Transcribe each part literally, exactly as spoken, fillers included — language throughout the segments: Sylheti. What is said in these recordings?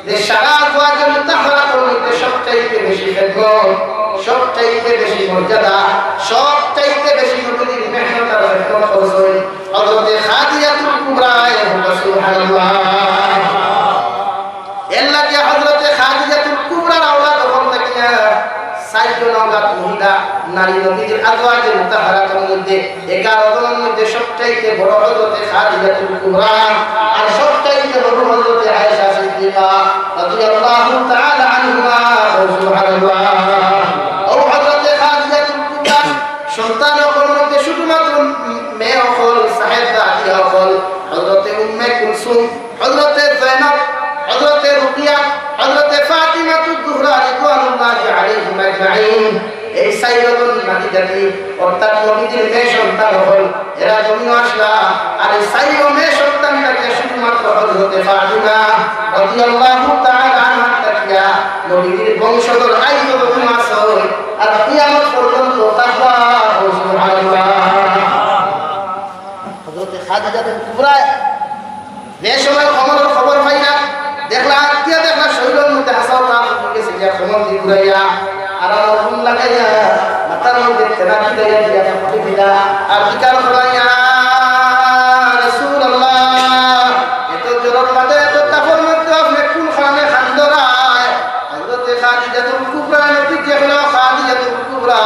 যে সারা আজওয়াজে মুতাহহারাতের মধ্যে সবচাইতে বেশি খেদমত, সবচাইতে বেশি মর্যাদা, সবচাইতে বেশি নবীজির মেহনত আর খেদমত করছইন হযরতে খাদিজাতুল কুবরা। সুবহানাল্লাহ। এর লাগি হযরতে খাদিজাতুল কুবরার আওলাদ অকল থাকিয়া চাইরজন আওলাদ মহিলা নারী নবীজির আজওয়াজে মুতাহহারাতের মধ্যে এগারো জনের মধ্যে সবচাইতে বড় হযরতে খাদিজাতুল কুবরা, আর সবচাইতে বড় হযরতে আয়েশা সিদ্দিকা রাদিয়াল্লাহু তাআলা আনহুমা। সুবহানাল্লাহ। ও হযরতে খাদিজাতুল কুবরা সন্তান অকল মধ্যে শুধুমাত্র মেয়ে অকল, সাহেব আতিয়া অকল, হযরতে উম্মে কুলসুম, হযরতে জয়নব, হযরতে রুকিয়া, হযরতে ফাতিমাতুজ জুহরা রিদওয়ানুল্লাহি আলাইহিম আজমাইন। এই চাইরজন নারী জাতি, অর্থাৎ নবীজির মেয়ে সন্তান অকল, এরা জমিনো আসলা। আর এই চাইর মেয়ে সন্তান থাকিয়া শুধুমাত্র হযরতে ফাতিমা রাদিয়াল্লাহু তাআলা আনহা থাকিয়া নবীজির বংশধর আইজ জমিনো আছইন। আর কিয়ামত পর্যন্ত থাকবা। সুবহানাল্লাহ। হযরতে খাদিজাতুল কুবরা যে সময় কমলর খবর পাইলা, দেখলা, আতিয়া দেখলা, শরীরর মধ্যে হাসাও তাপ উঠি গেছে, গিয়া কমল দি ঘুরাইয়া, আর আমার ঘুম লাগাইয়া, মাথার মধ্যে তেনা দিলাইয়া দিয়া ফাঁকি দিলা, আর জিকার করাইয়া, রাসূলুল্লাহ, এত জ্বরর মাঝে, এত তাপর মধ্যে আপনি কোন কারণে কান্দরায়? হযরতে খাদিজাতুল কুবরা নবীকে বলো, খাদিজাতুল কুবরা,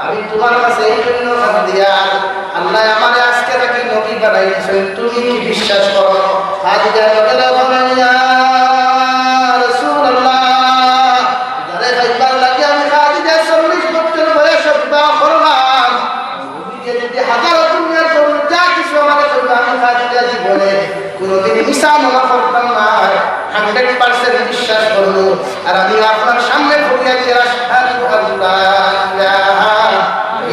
আমি তোমার কাছে এই জন্য কান্দিয়ার, আল্লাহ আমারে আজকে থাকি নবী বানাই দিছইন, তুমি কি বিশ্বাস করো? খাদিজা লগে লগে বলেন, ইয়া রাসূলুল্লাহ, যারে পাইবার লাগি আমি খাদিজা চল্লিশ বছর বয়সে বিবাহ করলাম, নবীজি যদি হাজারো দুনিয়ার জন্য যা কিছু আমারে কইবা, আমি খাদিজা জীবনে কোনোদিন মিছা মনে করতাম না। হান্ড্রেড পার্সেন্ট বিশ্বাস করবো। আর আমি আপনার সামনে পড়িয়া যে আশহাদু আল্লা ইলাহা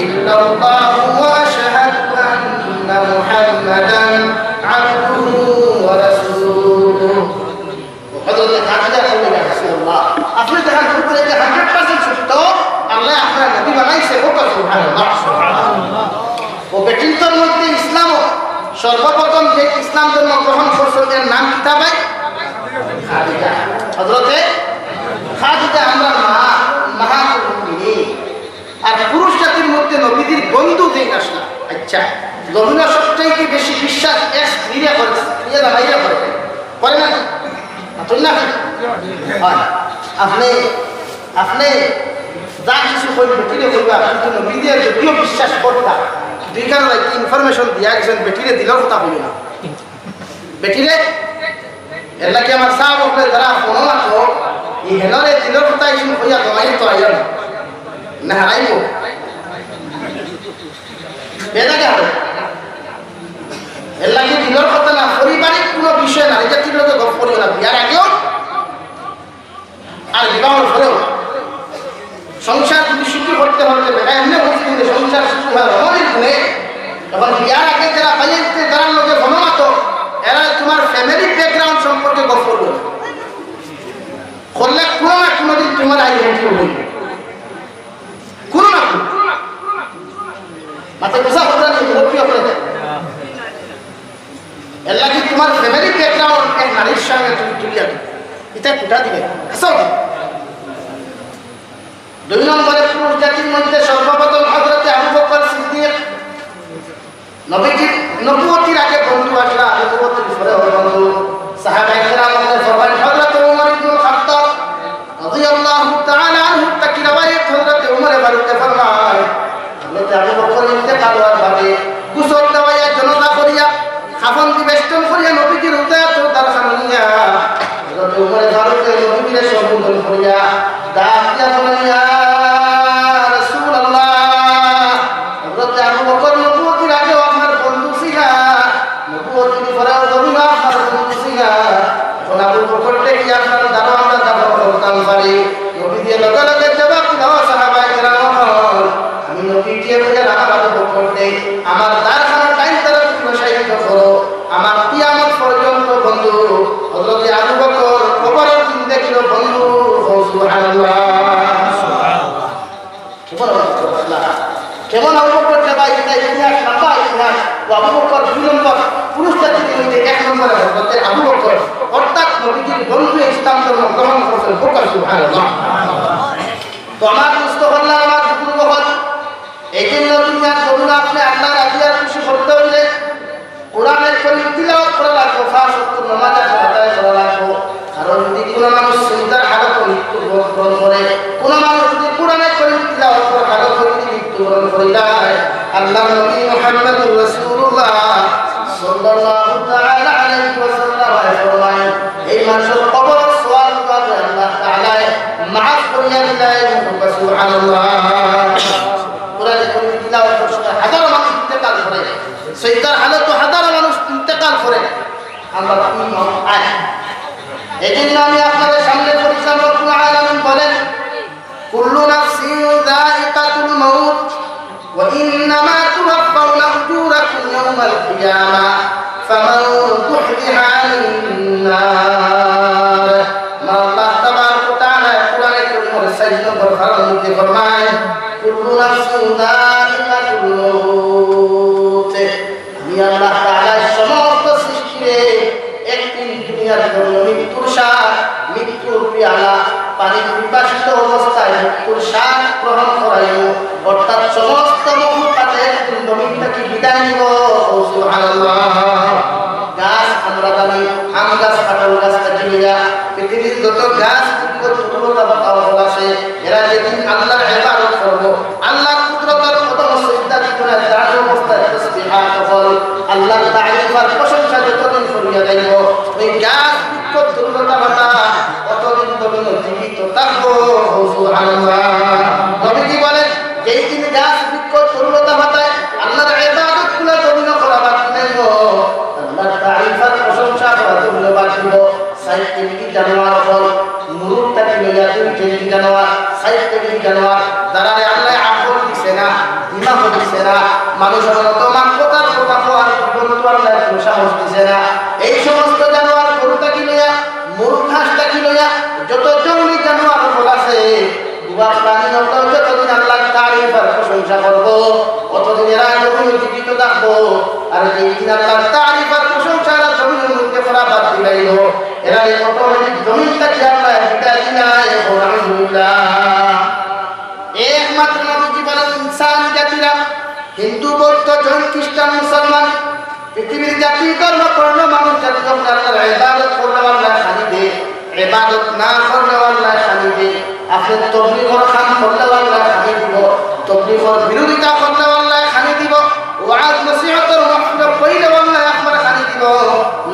ইল্লাল্লাহু ওয়া আশহাদু আন্না মুহাম্মাদান আবদুহু ওয়া রাসূলুহু। হযরতে খাদিজা বললেন, ইয়া রাসূলুল্লাহ, আপনি যেখান করতে যে হান্ড্রেড পার্সেন্ট সত্য, আল্লাহ আপনার নবী বানাইছে, হোক সুবহানাল্লাহ। ও বেটিন্তর মধ্যে ইসলাম সর্বপ্রথম যে ইসলাম ধর্ম গ্রহণ করছে, এর নাম কিতা ভাই? খাদিজা। হযরতে খাদিজা আমরা মা, মাহাতুল মুমিনিন। আর পুরুষ জাতির মধ্যে নবীজির বন্ধু যেই আসলা। আচ্ছা, জমিনো সবচাইতে বেশি বিশ্বাস এক স্ত্রীরা করে, ইয়ে না, ভাইরা করে। করে না? না, তুই না? হয়। আপনি, আপনি যা কিছু কইন, বেটিরে কইবা, কিন্তু নবীজিয়ে যদিও বিশ্বাস করতা, দুই কারণে কি ইনফরমেশন দিয়া গেছেন, বেটিরে দিলর কথা কইও না। বেটিরে, এর লাগি আমার সাহেব অকলে যারা ফোন আছো, এই হেনরে দিলর কথা ইসুন কইয়া দমাই তো আইও না। না হারাইবো। বেদাগে হবে। এর লাগি দিলর কথা না, পারিবারিক কোনো বিষয় না, এটা ঠিক লোকে গপ করিও না, বিয়ার আগেও আর বিবাহর পরেও। সংসার যদি সুখী করতে হলে বেটা এমনি হচ্ছে যে সংসার সুখী হয় রমণীর গুণে। এখন বিয়ার আগে যারা পাইয়ে দিতে যারা লোকে বনমাতো, এরা তোমার ফ্যামিলি ব্যাকগ্রাউন্ড সম্পর্কে গপ করবে। করলে কোনো না কোনো দিন তোমার আইডেন্টি হইবে। কোনো না কোনো। মাথায় বোঝা কথা নেই, মুরব্বী আপনাদের। এর লাগি তোমার ফ্যামিলি ব্যাকগ্রাউন্ড এক নারীর সামনে তুমি তুলিয়া দিবে। এটা কোটা দিবে। আসো। দুই নম্বরে পুরুষ জাতির মধ্যে সর্বপ্রথম হযরতে আবু বকর সিদ্দিক। নবীজির নবুয়তির আগে বন্ধু আসলা, নবুয়তির পরে হল বন্ধু। সাহাবায়ে কেরাম মধ্যে ফরমান হযরত উমর ইবনুল খাত্তাব রাদিয়াল্লাহু তাআলা আনহু তাকি রওয়ায়াত হযরত উমরে ফারুকে ফরমান, হযরত আবু বকর ইন্তেকাল হওয়ার বাদে গোসল দেওয়াইয়া জানাজা করিয়া কাফন দি বেষ্টন করিয়া নবীজির রওজাতুল তারখানা নিয়া হযরত উমরে ফারুকে নবীজিরে সম্বোধন করিয়া ডাক দিয়া বলেন, ইয়া রাসূলুল্লাহ, হযরত আবু বকর নবুয়তির আগেও আপনার বন্ধু ছিলা, নবুয়তির পরেও যদিও আপনার বন্ধু ছিলা, এখন আবু বকররে কি আপনার দারো আমরা দাফন করতাম পারি? নবীজিয়ে লগে লগে জবাব দিলা, ও সাহাবায়ে কেরাম, আমি নবীজিয়ে কইয়া রাখার আবু বকররে, আমার দারখানা টাইম তারা তুমি সাহায্য করো, আমার কিয়ামত পর্যন্ত বন্ধু। হযরতে আবু বকর কবরের দিন দেখলো বন্ধু। সুবহানাল্লাহ। কেমন আবু বকর? কেমন আবু বকর? এটা ইতিহাস, লম্বা ইতিহাস। ও আবু বকর দুই নম্বর, পুরুষ জাতির মধ্যে এক নম্বরে হযরতে আবু বকর, অর্থাৎ নবীজি বন্ধু ইসলাম ধর্ম গ্রহণ করছইন। সুবহানাল্লাহ। তো আমার দোস্ত হকল, আমার বুজুর্গ হকল, এই জন্য দুনিয়ার জমিন আপনে আল্লাহ রাজি আর খুশি করতে হইলে কোরআনে করিম তিলাওয়াত করা লাগবো, পাঁচ ওয়াক্ত নামাজ আদায় করা লাগবো। কারণ যদি কোনো মানুষ সিজদার হালতে মৃত্যুবরণ করে, কোনো মানুষ যদি কোরআনে করিম তিলাওয়াত করা হালতে যদি মৃত্যুবরণ করে যায়, আল্লাহর নবী মুহাম্মদুর রাসূলুল্লাহ সাল্লাল্লাহু তাআলা আলাইহি ওয়াসাল্লাম ফরমায়, এই মানুষর কবর সওয়াল করলে আল্লাহ তাআলা মাফ করিয়া দিলাইন। সুবহানাল্লাহ। কোরআনে করিম তিলাওয়াতর সময় হাজারো মানুষ ইন্তেকাল করে, সিজদার হালতে হাজারো মানুষ ইন্তেকাল করে। আমরা কি মন আয়? এই জন্য আমি আপনাদের সামনে পড়ছিলাম, রব্বুল আলামিন বলেন, "কুল্লু নাফসিন যায়িকাতুল মাউত ওয়া ইন্নামা তুওয়াফফাউনা উজুরাকুম ইয়াওমাল কিয়ামা ফামান যুহযিহা আনিন নার।" আমার আল্লাহ তাবারাকা ওয়া তাআলা কোরআনে করিমর চাইর নম্বর পারার মধ্যে ফরমায়, "কুল্লু নাফসিন যায়িকাতুল মাউত।" আমি আল্লাহ তাআলা সমস্ত সৃষ্টিরে একদিন দুনিয়ার জন্য মৃত্যুর স্বাদ, মৃত্যুর পিয়ালা, পানি পিপাসিত অবস্থায় মৃত্যুর স্বাদ গ্রহণ করাইব, অর্থাৎ সমস্ত মখলুকাতে একদিন জমিন থাকি বিদায় নিব। সুবহানাল্লাহ। গাছ আমরা জানি, আম গাছ, কাঁঠাল গাছ থাকি লইয়া পৃথিবীর যত গাছ, বৃক্ষ, তরুলতা, পাতা হকল আছে, এরা যেদিন আল্লাহর ইবাদত করব, আল্লাহর কুদরতর কদমো সিজদা দিত না, দাঁড়ানো অবস্থায় তসবিহাত হকল, আল্লাহর তারিফ আর প্রশংসা যতদিন করিয়া যাইব, ওই গাছ, বৃক্ষ, তরুলতা, পাতা অতদিন জমিনো জীবিত থাকবো। সুবহানাল্লাহ। নবীজি বলেন, যেই দিন গাছ, বৃক্ষ, তরুলতা, পাতায় আল্লাহর ইবাদতগুলা জমিনো করা বাদ দিব, আল্লাহর তারিফ আর প্রশংসা করা জমিনো বাদ দিব, ষাইট কেজি জানোয়ার হকল, মুরুগ থাকি লইয়া দুই কেজি জানোয়ার, ষাইট কেজি জানোয়ার, যারারে আল্লায় আকল দিছে না, দিমাগ দিছে না, মানুষর মতো মাত, কথার কথা কওয়ার পর্যন্ত আল্লায় কোনো সাহস দিছে না। এই সমস্ত জানোয়ার, গরু থাকি লইয়া, মুরুগ, হাঁস থাকি লইয়া, যত জংলি জানোয়ার হকল আছে, ডুবা প্রাণী হকল যতদিন আল্লাহর তারিফ আর প্রশংসা করব, অতদিন এরা জমিনো জীবিত থাকবো। আর যেই দিন আল্লাহর তারিফ আর প্রশংসা এরা জমিনর মধ্যে করা বাদ দিলাইব, এরা এই অটোমেটিক জমিন থাকি আল্লায় বিদায় দিলাইব। আলহামদুলিল্লাহ। একমাত্র নবীজি বলেন, ইনসান জাতিরা, হিন্দু, বৌদ্ধ, জৈন, খ্রিস্টান, মুসলমান, পৃথিবীর জাতি, ধর্ম, বর্ণ, মানুষ জাতি যখন আল্লাহর ইবাদত করলে আল্লায় খানি দে, ইবাদত না করলে আল্লায় খানি দে। আপনে তবলিগর কাম করলে আল্লায় খানি দিব, তবলিগর বিরোধিতা করলে আল্লায় খানি দিব, ওয়াজ নসিহতর মাহফিলো বইলে আল্লায় আপনার খানি দিব,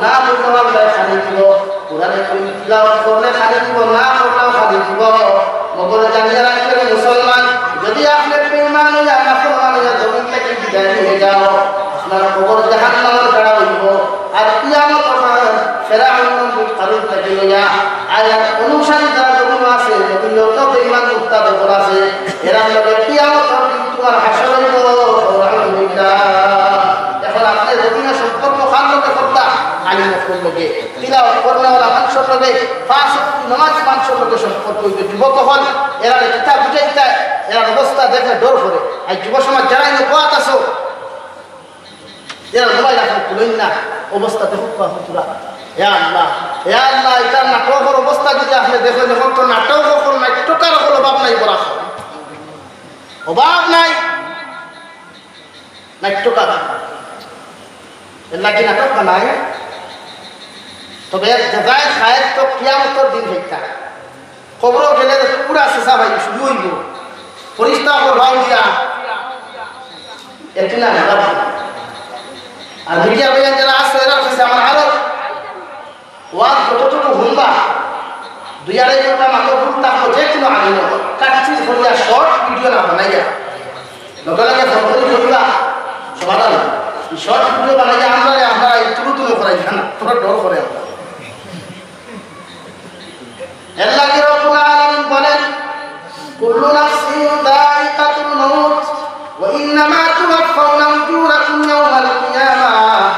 না বইলে আল্লায় খানি দিব। কোরআনে করিম তিলাওয়াত করলে খানি দিব, না করলেও খানি দিব। মগর জানিয়া রাখবেন মুসলমান, যদি আপনে বেঈমান অইয়া, নাফরমান অইয়া জমিন থাকি বিদায় নিয়া যাও, আপনার কবর জাহান্নামর গাড়া অইব। আর কিয়ামতর মাঠ ফেরাউন নমরুদ কারুন থাকি লইয়া আয়াত অনুসারী যারা জমিনো আছে, জমিনো যত বেঈমান মুরতাদ হকল আছে, এরার লগে কিয়ামতর দিন তুমার হাশর অইব। আলহামদুলিল্লাহ। এখন আপনে জমিনো সম্পর্ক কার লগে করতা? আলিম অকলর লগে। তিলাওয়াত করনেওয়ালা মানষর লগে, পাঁচ ওয়াক্ত নামাজি মানষর লগে সম্পর্ক অইতো। যুবক অকল, এরারে কিতা বুঝাইতায়, এরার অবস্থা দেখলে ডর করে। আর যুব সমাজ যারা ইনো বওয়াত আছো, এরা মোবাইল এখন খুলইন না, অবস্থা দেখউক্কা হুজুরা। ইয়া আল্লাহ, ইয়া আল্লাহ, ইতার নাটকর অবস্থা যদি আপনে দেখইন, এখন তো নাটক অকল, নাট্যকার অকল অভাব নাই, বড় অভাব নাই। নাট্যকার। এর লাগি নাটক বানায়। তবে এর জাযায়ে খায়ের তো কিয়ামতর দিন অইতা। কবরো গেলে তো পুরা শেষা ভাই শুরু অইব। ফিরিস্তা অকল ভাও দিয়া। এটি না, না, না। আর মিডিয়া ভাইয়া যারা আছে, এরা কইছে আমার আরো ওয়াজ যতটুকু হুনবা, দুই আড়াই ঘন্টা মাত্র ভুল থাকবো, যে কোনো আলিম, কাটছিস করিয়া শর্ট ভিডিও না বানাইয়া, লগে লগে ফোন করে বলবা, সমাধান। এই শর্ট ভিডিও বানাইয়া আমরা, আমরা এই তুলু তুলু করাই না, তোরা ডর করে আমরা। এর লাগি রব্বুল আলামিন বলেন, "কুল্লু নাফসিন যায়িকাতুল মাউত ওয়া ইন্নামা তুওয়াফফাউনা উজুরাকুম ইয়াওমাল কিয়ামাহ।"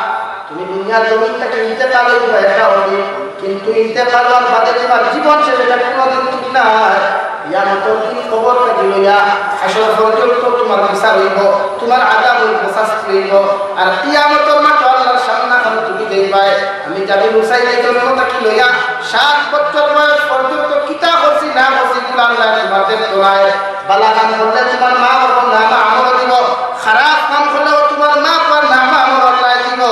তুমি দুনিয়ার জমিন থাকি ইন্তেকাল অইবা একটা দিন, কিন্তু ইন্তেকাল অওয়ার বাদে তুমার জীবন শেষ, ইটা কুনুদিন ঠিক নায়। কিয়ামতর দিন কবর থাকি লইয়া হাশর পর্যন্ত তুমার বিচার অইব, তুমার আযাব অইব, শাস্তি অইব। আর কিয়ামতর মাঠো আল্লাহর সামনাসামনি তুমি যাইবায়। আমি জাবির হুসাইন এই জন্ম থাকি লইয়া সাত বছর বয়স পর্যন্ত কিতা করছি না করছি, এগুলা আল্লায় তুমার দেখতো নায়। বালা কাম করলে তুমার মা বাবার নামা আমল দিবো, খারাপ কাম করলেও তুমার মা বাবার নামা আমল আল্লায় দিবো।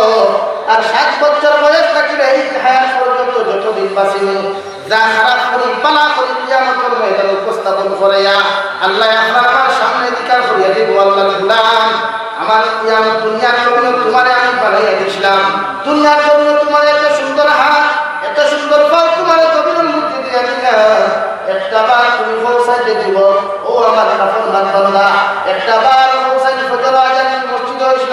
আর সাত বছর বয়স থাকি এই হায়াত পর্যন্ত যতদিন বাঁচিমু, যা খারাপ করি, বালা করি, কিয়ামতর ময়দানো উপস্থাপন করাইয়া আল্লায় আপনার আমার সামনে জিকার করিয়া দিবো, "আল্লাহর গোলাম, আমার কিয়ামত দুনিয়ার জমিনো তুমারে আমি বানাইয়া দিছলাম, দুনিয়ার জমিনো তুমারে এত সুন্দর হাত, এত সুন্দর পাও তুমারে জমিনর মধ্যে দিয়া দিলাম, একটা বার তুমি পৌঁছাই যে যুবক, ও আমার নাফরমান বান্দা, একটা বার পৌঁছাই ফজর আজান কি মসজিদে হইছিল?"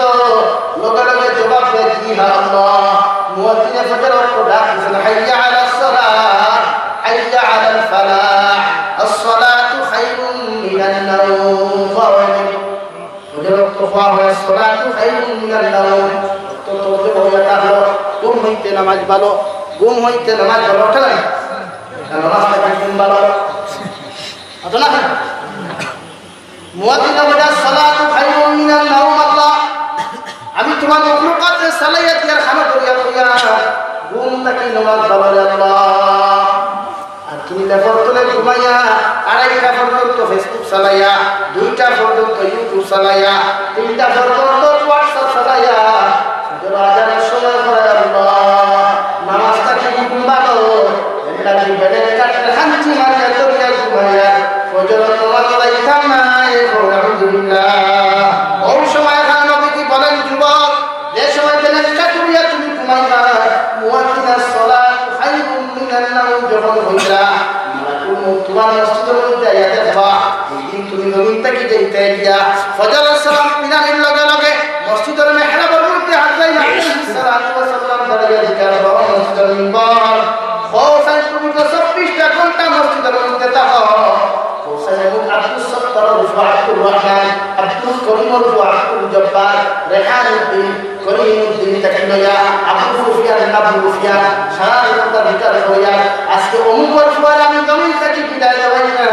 লগে লগে জবাব দেয়, "জি হ্যাঁ আল্লাহ।" মুয়াজ্জিনে ফজর অক্ত ডাক দিছেন, "হাইয়া আলাস সালাহ, হাইয়া আলাল ফালাহ, আসসালাতু খায়রুম মিনান নাওম।" ফজর অক্ত কওয়া হয়, "আসসালাতু খায়রুম মিনান নাওম।" অক্ত তর্জমা হইয়া থাকলো, ঘুম হইতে নামাজ ভালো, ঘুম হইতে নামাজ ভালো, ঠিক না? নামাজ থাকি ঘুম ভালো। অত না? মুয়াজ্জিন বলে, "আসসালাতু খায়রুম মিনান নাওম।" আল্লাহ, আমি তুমার মখলুকাতরে চালাইয়া দিয়ার খানো করিয়া করিয়া ঘুম থাকি নামাজ ভালো রে আল্লাহ। আর তুমি লেপর তলে ঘুমাইয়া আড়াইটা পর্যন্ত Facebook চালাইয়া, দুইটা পর্যন্ত YouTube চালাইয়া, তিনটা পর্যন্ত WhatsApp চালাইয়া, ফজর আজানের সময় পরে আল্লাহ, নামাজ থাকি ঘুম ভালো, এমনি বেলেন কাটলে হাঞ্চি মারিয়া দরিয়া ঘুমাইয়া, ফজর নামাজ পড়াইতাম না, এখন আলহামদুলিল্লাহ। ওই সময় খান নবীজি বলেন, "যুবক, যে সময় বেলেন কাটুরিয়া তুমি ঘুমাইবা, মুয়াজ্জিন আসসালাতু খায়রুম মিনান নাওম যখন হইরা, মালাকুল মউত তুমার মসজিদর মধ্যে আইয়া দেখবা, ওই দিন তুমি জমিন থাকি যাইতে গিয়া, ফজরর সালাম ফিরানির লগে লগে মসজিদর মেহরাবর মধ্যে আজরাইল আলাইহিস সালাতু ওয়াস সালাম দাঁড়াইয়া জিকার করো মসজিদর মিম্বর। ও সাইদ, তুমি তো চব্বিশটা ঘন্টা মসজিদর মধ্যে থাকো।" ও সাইদ, এবং আব্দুস সত্তারর উপর আব্দুর রহমান, আব্দুল করিমর উপর আব্দুল জব্বার, রেহান উদ্দিন, করিম উদ্দিন থাকি লইয়া, আবু সুফিয়ান, আবু সুফিয়ান, সারা জীবন তার বিচার করিয়া, আজকে অমুকর পর আমি জমিন থাকি বিদায় দেওয়াই না।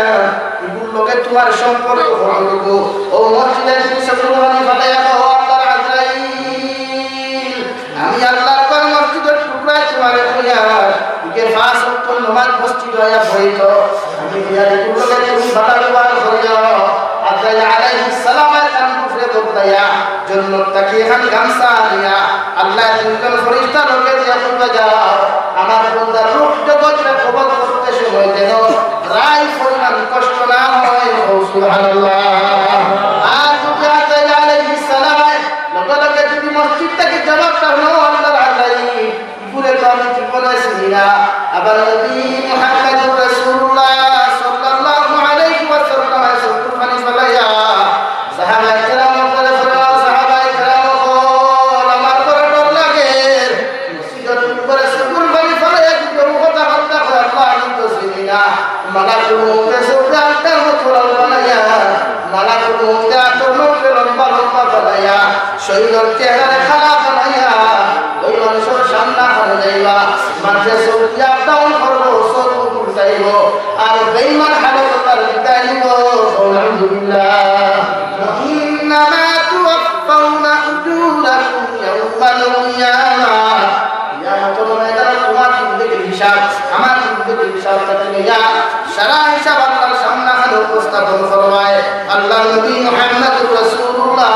এগুর লগে তুমার সম্পর্ক কতটুকু? ও মসজিদে যদি চকুর পানি ফালাইয়া কও, "আল্লাহর আজরাইল, আমি আল্লাহর ঘর মসজিদর টুকরা তুমারে কইয়া, ইগে পাঁচ ওয়াক্ত নামাজ মসজিদ আইয়া পড়িত, আমি বিয়ার এগুর লগে তুমি বাধা ব্যবহার করিও।" আজরাইল আলাইহিস সালাম আর কান উপরে বদলাইয়া, জন্নত থাকি এখান গামছা আনিয়া, আল্লাহ দুইজন ফেরেশতা লগে দিয়া কইবা, "যাও, আমার বন্দার রূহ জগতরে কবজ করতে সময় যেন রাই পরিমাণ কষ্ট না হয়।" ও সুবহানাল্লাহ। আর যদি আজরাইল আলাইহিস সালাম আয়, লগে লগে যদি মসজিদ থাকি জবাবটা হলো, "আল্লাহর আজরাইল, ইগুরে তো আমি জীবনে চিনি না।" আবার নবী মুহাম্মদুর রাসূলুল্লাহ সাল্লাল্লাহু আলাইহি ওয়াসাল্লাম চকুর পানি ফালাইয়া সাহাবায়ে কেরাম অকলরে ফরমাইন, "সাহাবায়ে কেরাম অকল, আমার বড় ডর লাগে। মসজিদর উপরে চকুর পানি ফালাইয়া যদি কেউ কথা বার্তা কয়, আল্লাহ, আমি তো চিনি না।" মালাকুল মউতে চকুরে আংটার মতো লাল বানাইয়া, মালাকুল মউতে আতর মতো লম্বা লম্বা বানাইয়া, শহীদর চেহারারে কালা বানাইয়া, ওই মানুষর সামনে খানো যাইবা। মানুষে চোখ দিয়া আপ ডাউন করবো, চোখ মুখ উল্টাইবো, আর বেইমান হালত তার বিদায় নিবো। আলহামদুলিল্লাহ। ইন্নামা তুওয়াফফাউনা উজুরাকুম ইয়াওমাল কিয়ামা। কিয়ামতর ময়দানে তোমার জিন্দেগির হিসাব, আমার জিন্দেগির হিসাব থাকি লইয়া সারা হিসাব আল্লাহর সামনে খানো উপস্থাপন করবায়। আল্লাহর নবী মুহাম্মদুর রাসূলুল্লাহ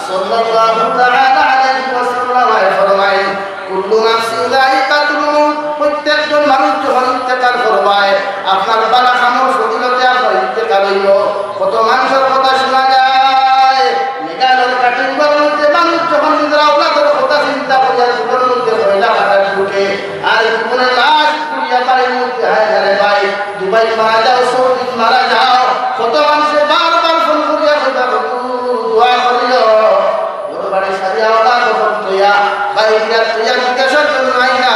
সাল্লাল্লাহু তাআলা আলাইহি ওয়াসাল্লাম ফরমাইন, "কুল্লু নাফসিন যায়িকাতুল মাউত।" প্রত্যেকজন মানুষ যখন ইন্তেকাল করবায়, আপনার বালা কামর ফজিলতে আপনার ইন্তেকাল হইব। কত মানুষর কথা শোনা যায়, মেঘালয়র কাটিংবাড়ির মধ্যে মানুষ যখন নিজের আওলাদর কথা চিন্তা করিয়া জীবনের মধ্যে পয়লা ফাটার ঢুকে, আর জীবনে লাশ পুড়িয়া বাড়ির মধ্যে হায় হায় রে ভাই, দুবাই মারা যাও, সৌদি মারা যাও, কত মানুষে বারবার ফোন করিয়া কইবা, "হুজুর, দোয়া করিও।" ঘর বাড়ি সারিয়া ওলা যখন তৈয়া, ভাই বিরাট তৈয়া জিজ্ঞাসার জন্য আইনা,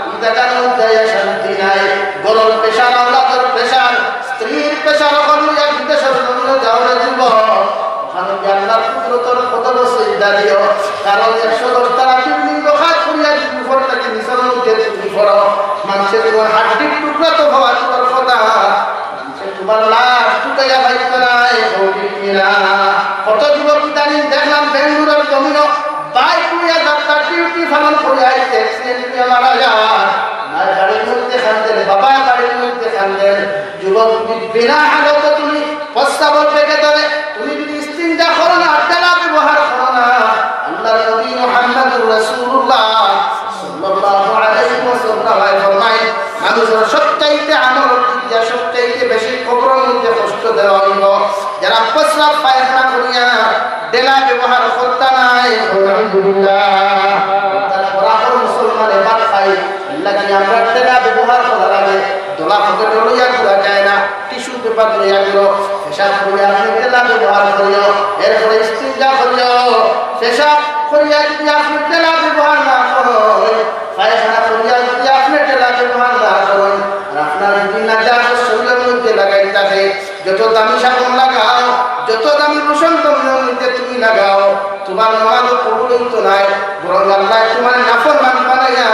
এই জায়গার মধ্যে আইয়া শান্তি নাই। ঘরর প্রেশার, আওলাদর প্রেশার, স্ত্রীর প্রেশার, ওখান লইয়া জিজ্ঞাসার জন্য যাও রে যুবক। ওখানে কি আল্লাহর কুদরতর কদমো সিজদা দিও। কারণ একশো দশ তারা বিল্ডিং দোকান করিয়া যদি উপর থাকি নিচের মধ্যে তুমি পড়ো, মানুষের তোমার হাড্ডির টুকরা তো হওয়া তোমার কথা। মানুষে তোমার লাশ টুকাইয়া পাইতো না, এ বউ ঠিক কিনা? কত যুবক ইদানিং দেখলাম বেঙ্গালুরুর জমিনো বাইক লইয়া যাত্রা ডিউটি পালন করিয়া আইছে, অ্যাক্সিডেন্ট হইয়া মারা বাবায় বাড়ির মধ্যে কান্দের। যুবক, যদি বিনা হালতে তুমি প্রস্রাবর ব্যাগে ধরে, তুমি যদি ইস্তিঞ্জা করো না, ঢেলা ব্যবহার করো না, আল্লাহর নবী মুহাম্মদুর রাসূলুল্লাহ সাল্লাল্লাহু আলাইহি ওয়াসাল্লাম ফরমায়, মানুষের সবচাইতে আমল দিয়া সবচাইতে বেশি কবরের মধ্যে কষ্ট দেওয়া হইব যারা প্রস্রাব পায়খানা করিয়া ঢেলা ব্যবহার করতা নায়। আলহামদুলিল্লাহ। তার বরাবর মুসলমানে ভাত খাই, এর লাগি আমরা ঢেলা ব্যবহার করার আগে দলা পকেটে লইয়া ঘুরা যায় না, টিস্যু পেপার লইয়া ঘুরো। পেশাব করিয়া আপনি ঢেলা ব্যবহার করিও, এরপরে ইস্তিঞ্জা করিও। পেশাব করিয়া যদি আপনি ঢেলা ব্যবহার না করেন, পায়খানা করিয়া যদি আপনি ঢেলা ব্যবহার না করেন, আর আপনার যদি নাজাসত শরীরের মধ্যে লাগাই থাকে, যত দামি সাবান লাগাও, যত দামি লোশন তুমি মধ্যে তুমি লাগাও, তোমার নামাজ কবুল হইতো নায়, বরং আল্লাহ তোমার নাফরমান বানাইয়া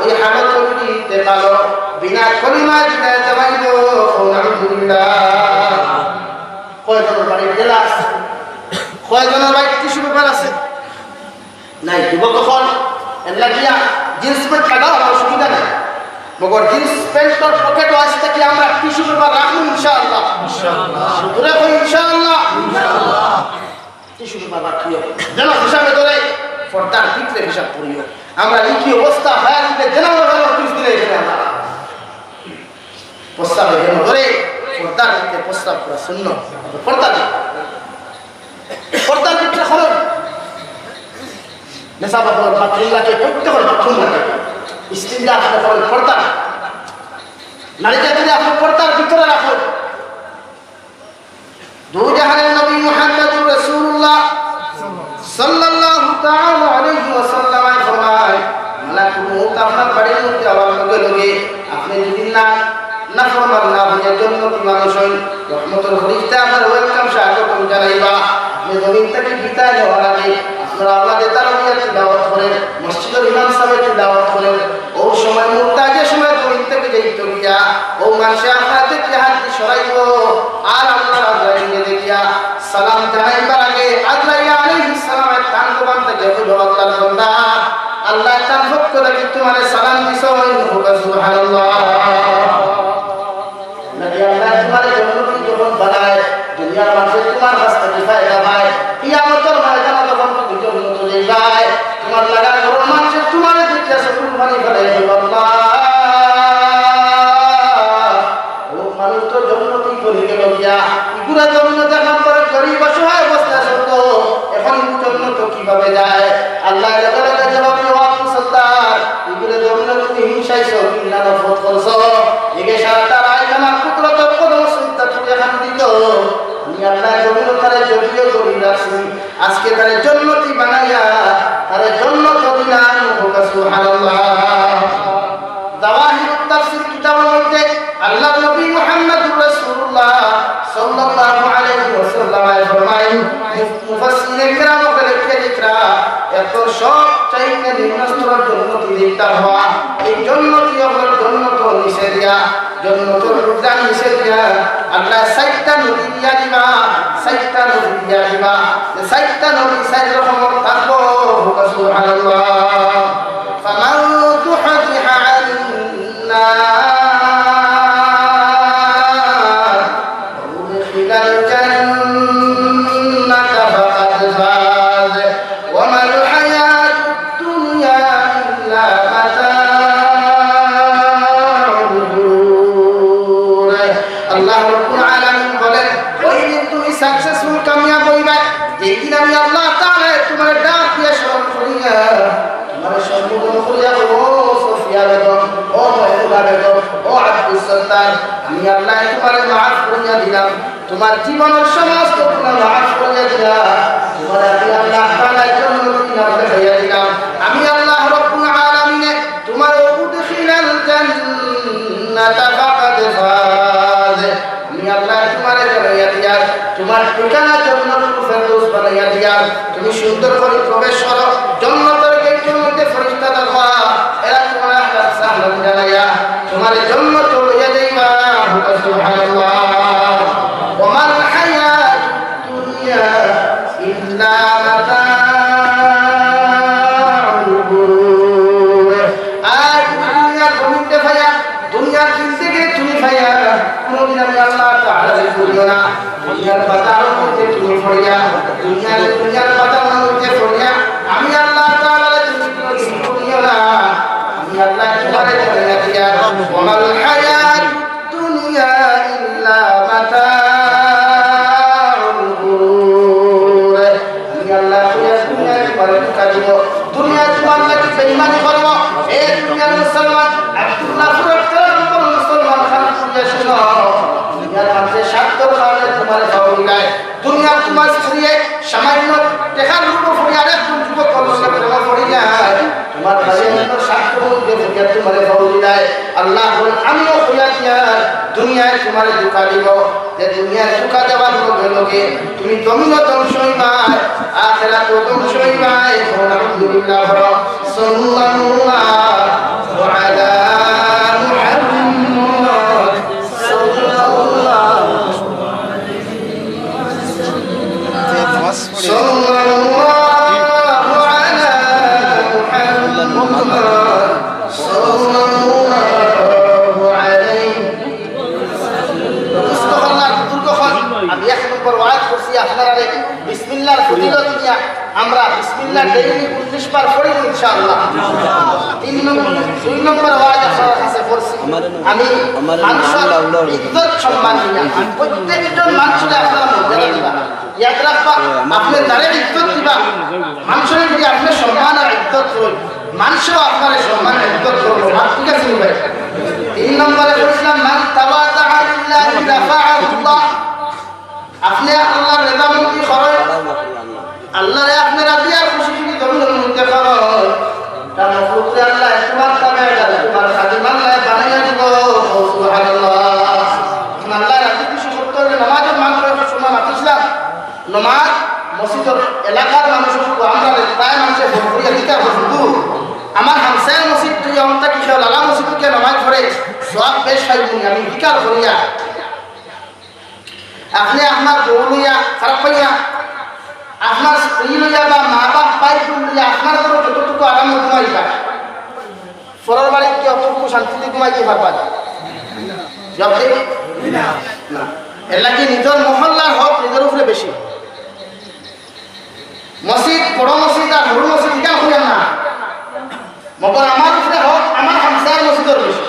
ওই হালত যদি ইন্তেকাল, বিনা কলিমা দিতে যাওয়াইব। আলহামদুলিল্লাহ। কয়জনের বাড়ির ঢেলা আছে? কয়জনের বাড়ির টিস্যু পেপার আছে? নাই। যুবক অকল, এর লাগিয়া জিন্স প্যান্ট লাগাও, আমার অসুবিধা নাই। মগর জিন্স প্যান্টর পকেটও আজ থেকে আমরা টিস্যু পেপার রাখবো ইনশাআল্লাহ। ইনশাআল্লাহ। দূরে কই ইনশাআল্লাহ। ইনশাআল্লাহ। টিস্যু পেপার রাখিও। যেন হিসাবে ধরে পর্দার ভিতরে হিসাব করিও। আমরা এই কি অবস্থা হয়, আজকে যেন আমরা ভালো অফিস দিলে এখানে আমরা প্রস্তাবে যেন ধরে পর্দার ভিতরে প্রস্তাব করা শূন্য। পর্দা নেই। পর্দার ভিতরে খরচ। নেশা বাবুর বাথরুম লাগে, প্রত্যেকের বাথরুম লাগে। স্ত্রীরা আপনি করেন পর্দা। নারী জাতিরা আপনি পর্দার ভিতরে রাখুন। দু জাহানের নবী মুহাম্মদুর রাসূলুল্লাহ সাল্লাল্লাহু তাআলা আলাইহি ওয়াসাল্লাম ফরমায়, মালাকুল মউত আপনার বাড়ির মধ্যে আওয়ার লগে লগে আপনি যদি না, নাফরমান না হইয়া জন্নতি মানুষ হইন, রহমতের ফিরিস্তা আপনার ওয়েলকাম স্বাগতম জানাইবা। আপনি জমিন থেকে বিদায় নেওয়ার আগে আপনার আওলাদে তারাবিয়া তিলাওয়াত করেন, মসজিদের ইমাম সাহেব তিলাওয়াত করেন, ও সময় মুক্তা যে সময় জমিন থেকে যাইত গিয়া, ও মানুষে আপনার দেখে হাত দিয়ে সরাইব, আর আপনার আজরাইলে দেখিয়া সালাম জানাইবার আগে আজরাইল আলাইহিস সালামের তান জবান থেকে কইব, "আল্লাহর বান্দা, আল্লাহ তার পক্ষ থেকে তোমারে সালাম দিছইন, কও সুবহানাল্লাহ।" নবী আল্লাহ তোমারে জন্নতি যখন বানায়, দুনিয়ার মানুষে তোমার কাছ থেকে ফায়দা পায়, কিয়ামতের ময়দানে যখন তুমি জন্নতে যাইবায়, তোমার লাগা ঘরর মানুষে তোমারে দেখিয়া চকুর পানি ফেলে, কইব, "আল্লাহ, ও মানুষ তো জন্নতি বনি গেল গিয়া, ইগুরে জন্নতে কাম করে গরিব অসহায় অবস্থায় চলতো, এখন ইগু জন্নতে কিভাবে যায়?" আল্লাহ লগে লগে জবাব দিবা, "ও আব্দুস সত্তার, ইগুরে জন্নতে তুমি হিংসাইছো, ঘৃণা নফরত করছো, ইগে সারা তার আয় আমার কুদরতর কদম সুজদা তুলে হাত দিত, আমি আল্লাহ জমিন তারে যদিও গরিব রাখছি, আজকে তারে জন্নতি বানাইয়া তারে জন্নত দিলাম।" কও সুবহানাল্লাহ। জাওয়াহিরুত তাফসীর কিতাবের মধ্যে আল্লাহর নবী মুহাম্মদুর রাসূলুল্লাহ সাল্লাল্লাহু আলাইহি ওয়াসাল্লাম ফরমায়, মুফাসসিরিনে কেরাম বলে, কে লিখরা, এত সব চাইতে নিম্ন স্তরের জন্নতি লিখতা হওয়া, এই জন্নতি অকল জন্নত নিচে দিয়া, জন্নতর উদ্যান নিচে দিয়া আল্লাহ চাইরটা নদী দিয়া দিবা, চাইরটা নদী দিয়া দিবা। যে চাইরটা নদী চাইর রকমর থাকবো, কও সুবহানাল্লাহ। فمن زحزح عن النار وأدخل الجنة فقد فاز وما الحياة الدنيا إلا متاع الغرور। আল্লাহ রাব্বুল আলামিন বলেন, ওই দিন তুমি সাকসেসফুল, কামিয়াব হইবায়, যেই দিন আমি আল্লাহ তাআলা তোমার ডাক দিয়া স্মরণ করিয়া, তোমার সম্বোধন করিয়া, ও সফিয়া বেগম, ও মহিলা বেগম, ও আব্দুস সত্তার, আমি আল্লাহ তোমারে মাফ করিয়া দিলাম। তোমার জীবনের সমস্ত গুনাহ মাফ করিয়া দিলাম। তোমার আমি আল্লাহ তাআলা জন্নতি নাম দেখাইয়া দিলাম। আমি আল্লাহ রাব্বুল আলামিনে তোমার উদখিলাল জান্নাতা ফাকাদ ফাজ। আমি আল্লাহ তোমারে জানাইয়া দিয়ার, তোমার ঠিকানা জন্নতুল ফেরদৌস বানাইয়া দিয়ার, তুমি সুন্দর করে প্রবেশ করো। জন্নতের গেটের মধ্যে ফেরেশতা দেখবা, এরা তোমার আহলান সাহলান জানাইয়া তোমারে জন্নতো লইয়া যাইবা। সুবহানাল্লাহ। ওমাল হায়াতুদ দুনিয়া ইল্লা মাতাউল গুরুর। আর তুমি দুনিয়ার জমিনতে পাইয়া, দুনিয়ার إلا متاع الغرور। আমি আল্লায় কইয়ার দুনিয়ায় তুমারে ধোকা দিমু, দুনিয়ায় তুমার লাগি বেইমানি করমু। এ দুনিয়ার মুসলমান, আব্দুল্লাহপুরর তেরো নম্বর মুসলমান খান, শুনিয়া শুনো, দুনিয়ার মানষে স্বার্থর কারণে তুমারে ফাউল দিলায়, দুনিয়ার তুমার স্ত্রীয়ে সামান্য টেকার লোভো পড়িয়া আরেকজন যুবকর লগে প্রেমো পড়ি যায়। তুমার ভাইয়ে অন্য স্বার্থর মধ্যে পড়িয়া তুমারে ফাউল দিলায়। আল্লায় কইন, আমিও কইয়া দিয়ার, দুনিয়ায় তুমারে ধোকা দিবো। যে দুনিয়ায় ধোকা দেওয়ার লগে লগে তুমি জমিনো ধ্বংস অইবায়, আখেরাতো ধ্বংস অইবায়। এখন আলহামদুলিল্লাহ পড়ো। সাল্লাল্লাহু আলা মুহাম্মদ। সাল্লাল্লাহু সাল্লাল্লাহু আলা মুহাম্মদ সাল্লাল্লাহু আলাইহি। দোস্ত হল্লার বুজুর্গ হল, আমি এক নম্বর ওয়াজ করছি আপনারারে বিসমিল্লাহর ফজিলত নিয়া। আমরা বিসমিল্লাহ ডেইলি উনিশ বার পড়ি ইনশাআল্লাহ। তিন নম্বর, দুই নম্বর ওয়াজ আপনারার কাছে করছি। আমি মানষর ইজ্জত সম্মান নিয়া, প্রত্যেকজন মানষরে আপনারা মর্যাদা দিবা। ইয়াদ রাখবা, আপনে যারে ইজ্জত দিবা, মানষরে যদি আপনে সম্মান আর ইজ্জত দেইন, মানষও আপনারে সম্মান আর ইজ্জত করবো। আর ঠিক আছে নি ভাই? তিন নম্বরে কইছিলাম, মান তাওয়াদাআ লিল্লাহি রাফাআহুল্লাহ। আপনে আল্লাহর রেজামন্দি করইন, আল্লাহরে আপনে রাজি আর খুশি যদি জমিনর মধ্যে করইন, তার মখলুকরে আল্লায় তুমার তাবেদার, তুমার খাদিম আল্লায় বানাইয়া দিবো। সুবহানাল্লাহ। এখন আল্লাহর রাজি খুশি করতে অইলে নামাজর মান করে সময় মাতিছিলাম। নামাজ মসজিদর এলাকার মানুষ, আমরা প্রায় মানষে ভরপুরিয়া দিতে অইবো। আমার হামসায়ার মসজিদ তুই আমার তাকে কেউ লাগা মসজিদে গিয়া নামাজ পড়ে, সওয়াব বেশ পাইবো নি, আমি জিকার করিয়া। আপনে আপনার বউ লইয়া, খারাপ পাইয়া, আপনার স্ত্রী লইয়া বা মা বাপ ভাই বোন লইয়া আপনার ঘরো যতটুকু আরামে ঘুমাইবা, পরর বাড়িত গিয়া অতটুকু শান্তিতে ঘুমাইতে পারবা নি? জবাব দেও। না। এর লাগি নিজর মহল্লার হক নিজর উপরে বেশি। মসজিদ, বড় মসজিদ আর হুরু মসজিদ ইখান কইয়ার না। মগর আমার উপরে হক আমার হামসায়ার মসজিদর বেশি।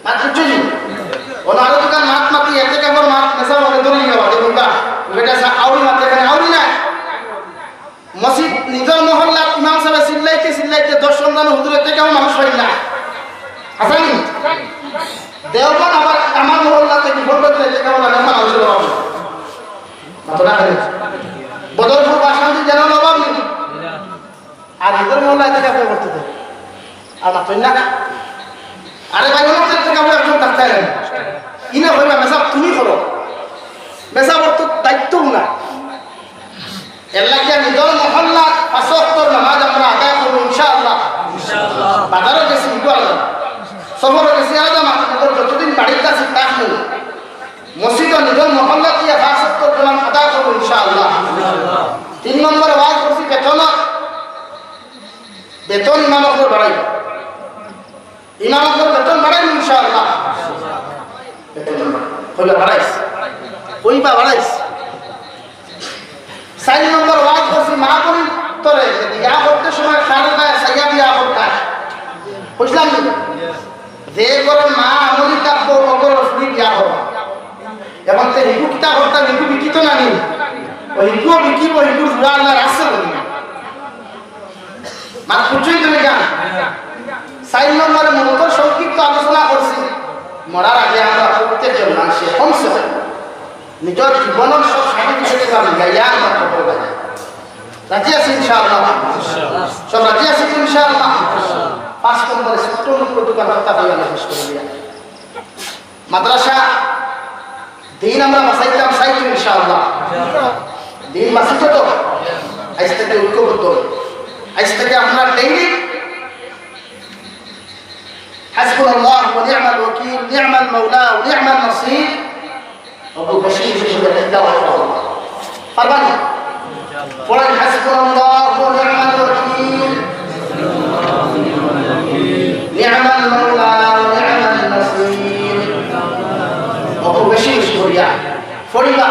মাত বুঝছো নি? অনো আরো দোকান মাত মাতি এতেকাফর মাত মেসা মানে ধরে নিয়ে বাদে বলবা, বেটা সা-, আউরি মাতে এখানে আউরি নাই। মসজিদ নিজর মহল্লাত ইমাম সাবে চিল্লাইতে চিল্লাইতে দশ পনরো জন হুজুর এতেকাফর মানুষ পাইন না। আছে নি? দেওবন্দ আবার আমার মহল্লাত কি ভোট করতে এতেকাফর মানুষ অভাব। মাত্র না খালি। বদরপুর বাসন্তী যেন অভাব নি। আর নিজর মহল্লাত এতেকাফ করতে দে। আর মাতইন না। আরে ভাই, অন্য এতেকাফর একজন ডাক্তার আইন। ইনা কইবা, মেসাব তুমি করো। মেসাবর তো দায়িত্বও না। এর লাগি নিজর মহল্লাত পাঁচ ওয়াক্তর নামাজ আমরা আদায় করবো ইনশাআল্লাহ। বাজারো গেছি, ইগু আলাদা। সফরো গেছি, আলাদা মাত। নিজর যতদিন বাড়িত আছি, তা শুনুন। মসজিদো নিজর মহল্লাত গিয়া পাঁচ ওয়াক্তর নামাজ আদায় করবো ইনশাআল্লাহ। তিন নম্বর ওয়াজ করছি বেতন, বেতন ইমাম অকলর বাড়াই, ইমাম অকলর বেতন বাড়াই ইনশাআল্লাহ। বেতন বাড়াই, কইবা বাড়াইস, কইবা বাড়াইস। চাইর নম্বর ওয়াজ করছি মা বোন তরে, বিয়া করতে সময় কার গায়ে চাইয়া বিয়া করতা। বুঝলাম নি? যে ঘরর মা আমলি থাকবো, ও ঘরর ফুরি বিয়া করবা। এখন তে হিগু কিতা করতা, হিগু বিকিত না নি? ও হিগুও বিকিব, হিগুর জুড়া আল্লাহ রাখছে বলি। মাত বুঝছোই তুমি গান? চাইর নম্বরে মূলত সংক্ষিপ্ত আলোচনা করছি। মরার আগে আমরা প্রত্যেকজন মানুষে কমসে কম নিজর জীবনর সব সার্টিফিকেট আমরা মিলাইয়া আমরা করবো ভাই। রাজি আছি ইনশাআল্লাহ? সব রাজি আছি তো ইনশাআল্লাহ? পাঁচ নম্বরে ছোট্ট মুক্ত দোকান কথা হয়ে আমি শেষ করে দিয়া। মাদ্রাসা দিন আমরা বাঁচাইতাম চাই তো ইনশাআল্লাহ? দিন বাঁচিত তো? আইজ থেকে ঐক্যবদ্ধ হই। আইজ থেকে আপনার ডেইলি হাসবুনাল্লাহ ওয়া নি'মাল ওয়াকিল, নি'মাল মাওলা ওয়া নি'মান নাসির। আবু বশির হিসেবে একটা কথা বলবো। পারবা নি? পড়েন, হাসবুনাল্লাহ ওয়া নি'মাল ওয়াকিল, নি'মাল মাওলা ওয়া নি'মান নাসির। অত বেশি বেশি করিয়া পড়িবা।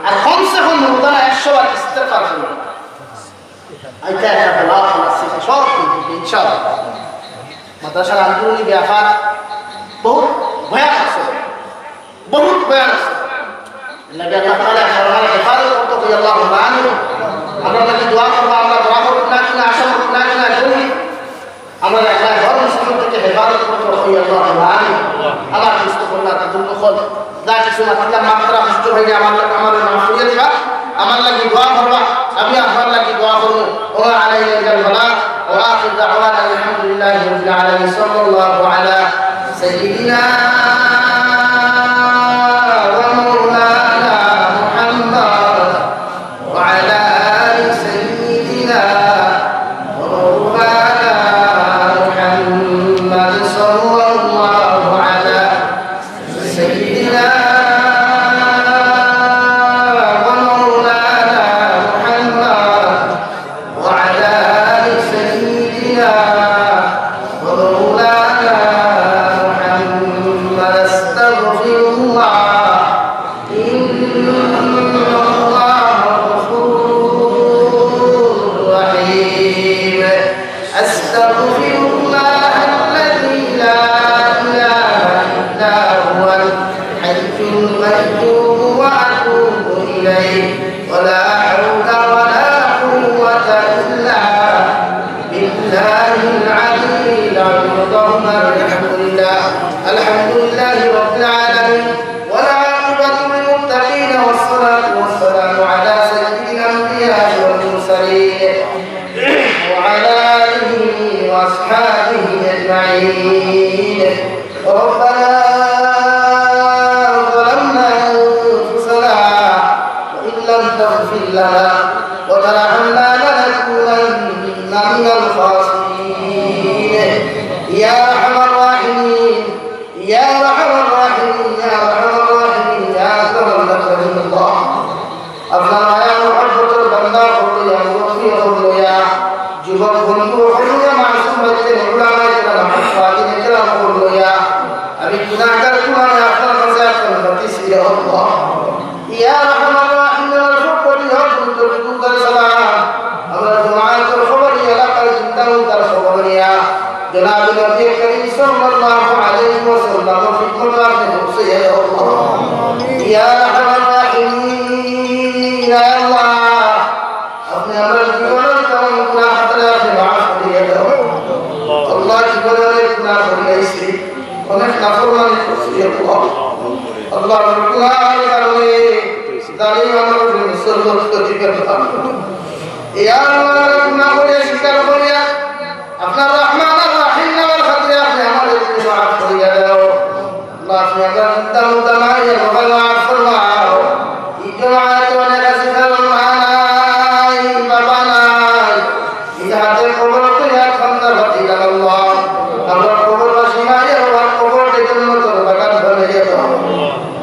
আর কমসে কম রোজানা একশো বার ইস্তেগফার পড়িবা। এটা একটা বেলা আছে, সব ঠিক, ইনশাআল্লাহ। মাদ্রাসার আন্দোলনী ব্যাপার বহুত ভয়ানক আছে। তবে আল্লাহ তাআলা সবার হেফাজত করতে হবে, আল্লাহুম্মা আমিন। আমরা তাকে দোয়া করবো, আমরা দোয়া করবো না কিনা, আশা করবো না কিনা, করি। আমরা আল্লাহ হর মুসিবত থেকে হেফাজত করতে হবে, আল্লাহুম্মা আমিন। আমার কিছু করলা, তা দুঃখ হল, যা কিছু মাতলাম, মাত্রা নষ্ট হয়ে যায়, আমার লাগি, আমার মাফ করিয়া দিবা, আমার লাগি দোয়া করবা, আমি আপনার লাগি দোয়া করবো। ওয়া আলাইনা ইল্লাল বালাগ, ওয়া আখিরু দাওয়ানা আলহামদুলিল্লাহি রাব্বিল আলামিন। সাল্লাল্লাহু আলা سيدنا ومولانا محمد وعلى آل سيدنا ومولانا محمد صلى الله على سيدنا ومولانا محمد وعلى آل سيدنا ومولانا محمد. أستغفر الله، إن الله غفور رحيم. أستغفر الله الذي لا إله إلا هو الحي القيوم وأتوب إليه. ولا حول ولا قوة إلا بالله العلي العظيم. اللهم الحمد لله، الحمد لله رب العالمين، والعاقبة للمتقين، والصلاة والسلام على سيد الأنبياء والمرسلين وعلى آله وأصحابه أجمعين. ربنا ظلمنا أنفسنا وإن لم تغفر لنا وترحمنا لنكونن من الخاسرين. يا أرحم الراحمين، يا أرحم الراحمين، يا أرحم الراحمين، يا أكرم الأكرمين. আল্লাহ, আপনার মায়া মহব্বতর বান্দা অকল লইয়া, মুরব্বি অকল লইয়া, যুবক বন্ধু অকল লইয়া, মাসুম বাচ্চা, উলামায়ে কেরাম, হাফিজে কেরাম অকল লইয়া, আমি গুনাহগার গুনাহে আপনার কাছে আপনার কাছে ফিরে আসবো। ইয়া আরহামার রাহিমিন, আমার সব করি হক, যতটুকু করে সালাম, আমরা জমায়েতর খবর, এই এলাকার চিন্তা মুদ্রার খবর নিয়া, জনাব নবী করিম সাল্লাল্লাহু আলাইহি ওয়াসাল্লামর খিদমতে আপনি পৌঁছে দেন। ইয়া আরহামার রাহিমিন, ইয়া আল্লাহ, আপনি আমরার জীবনর তামাম গুনাহ খাতারে আপনি মাফ করিয়া দেন। আল্লাহ, জীবনে অনেক গুনাহ করিয়াছি, অনেক নাফরমানি করছি, আল্লাহ। আল্লাহ, আমরার গুনাহর কারণে জালিম আমরার উপরে মুসল্লত করি দিবেন। ইয়া আল্লাহ, আমরা গুনাহ করিয়া স্বীকার করিয়া আপনার রহমান আর রহিম নামের খাতিরে আপনি আমাদের উপরে মাফ করিয়া দেন। আল্লাহ, আপনি আমরার চিন্তা মুদ্রা নাই, এর ব্যাপারে মাফ ফরমাও। এই জমায়েতে অনেক আছে, কারো মা নাই, বাবা নাই। এই হাতে কবর তুই এক ঘন্টা বাতি দেন আল্লাহ। আমরার কবরবাসী নাই, আর কবরকে জন্নতর বাগান বানাইয়া দাও।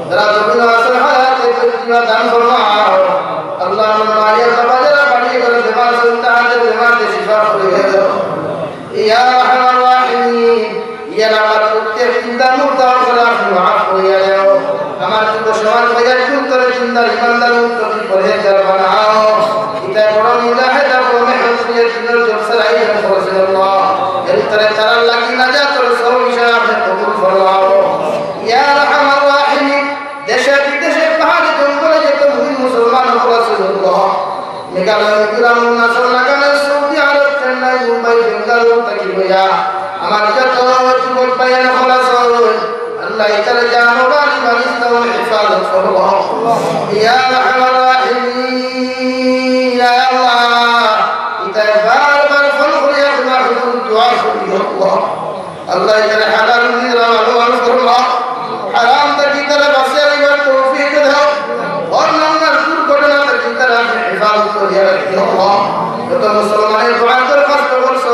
যারা জমিন আছে, হায়াতে তৈয়বা দান ফরমাও। আল্লাহ, আমার মা আর বাবা যারা বাড়ি ঘরে বেমার আছে, তাদের বেমারকে শিফা করিয়া দাও। ইয়া আরহামার রাহিমিন, ইয়া আল্লাহ, আমার প্রত্যেক চিন্তা মুদ্রা করে আপনি মাফ করিয়া দেও। আমার যুব সমাজ ভাইয়ের ভিতরে চিন্তার ইমানদার, মুত্তাকি, পরহেজগার বানাও। ইতায় বড় মুজাহিদ, বড় মেহনত করিয়া দিনের জলসার আয়োজন করেছেন আল্লাহ। এর ভিতরে তারার লাগি নাজাতর সব বিষয় আপনি কবুল ফরমাও। ইয়া আরহামার রাহিমিন, দেশে বিদেশে পাহাড়ে জঙ্গলে যত মুমিন মুসলমান অকল আছে আল্লাহ, মেঘালয়, মিজোরাম, অরুণাচল, নাগাল্যান্ড, সৌদি আরব, চেন্নাই, মুম্বাই, বেঙ্গালুরু থাকি লইয়া আমার যত যুবক ভাই অকল আছে, আল্লাহ, ইতারে জান ও মাল, ইমান, ইসলাম হেফাজত করো। ইয়া আরহামার রাহিমিন, ইয়া আল্লাহ, ইতারে বারবার ফোন করিয়া তোমার হুজুর দোয়া করি, আল্লাহ। আল্লাহ, ইতারে হালাল রুজি লাভবান ফরমাও। হারাম থাকি ইতারে বাঁচিয়া রাখবার তৌফিক দাও। অন্যান্য দুর্ঘটনা থাকি ইতারে আপনি হেফাজত করিয়া রাখিও। যত মুসলমানে দোয়া দরখাস্ত করছে,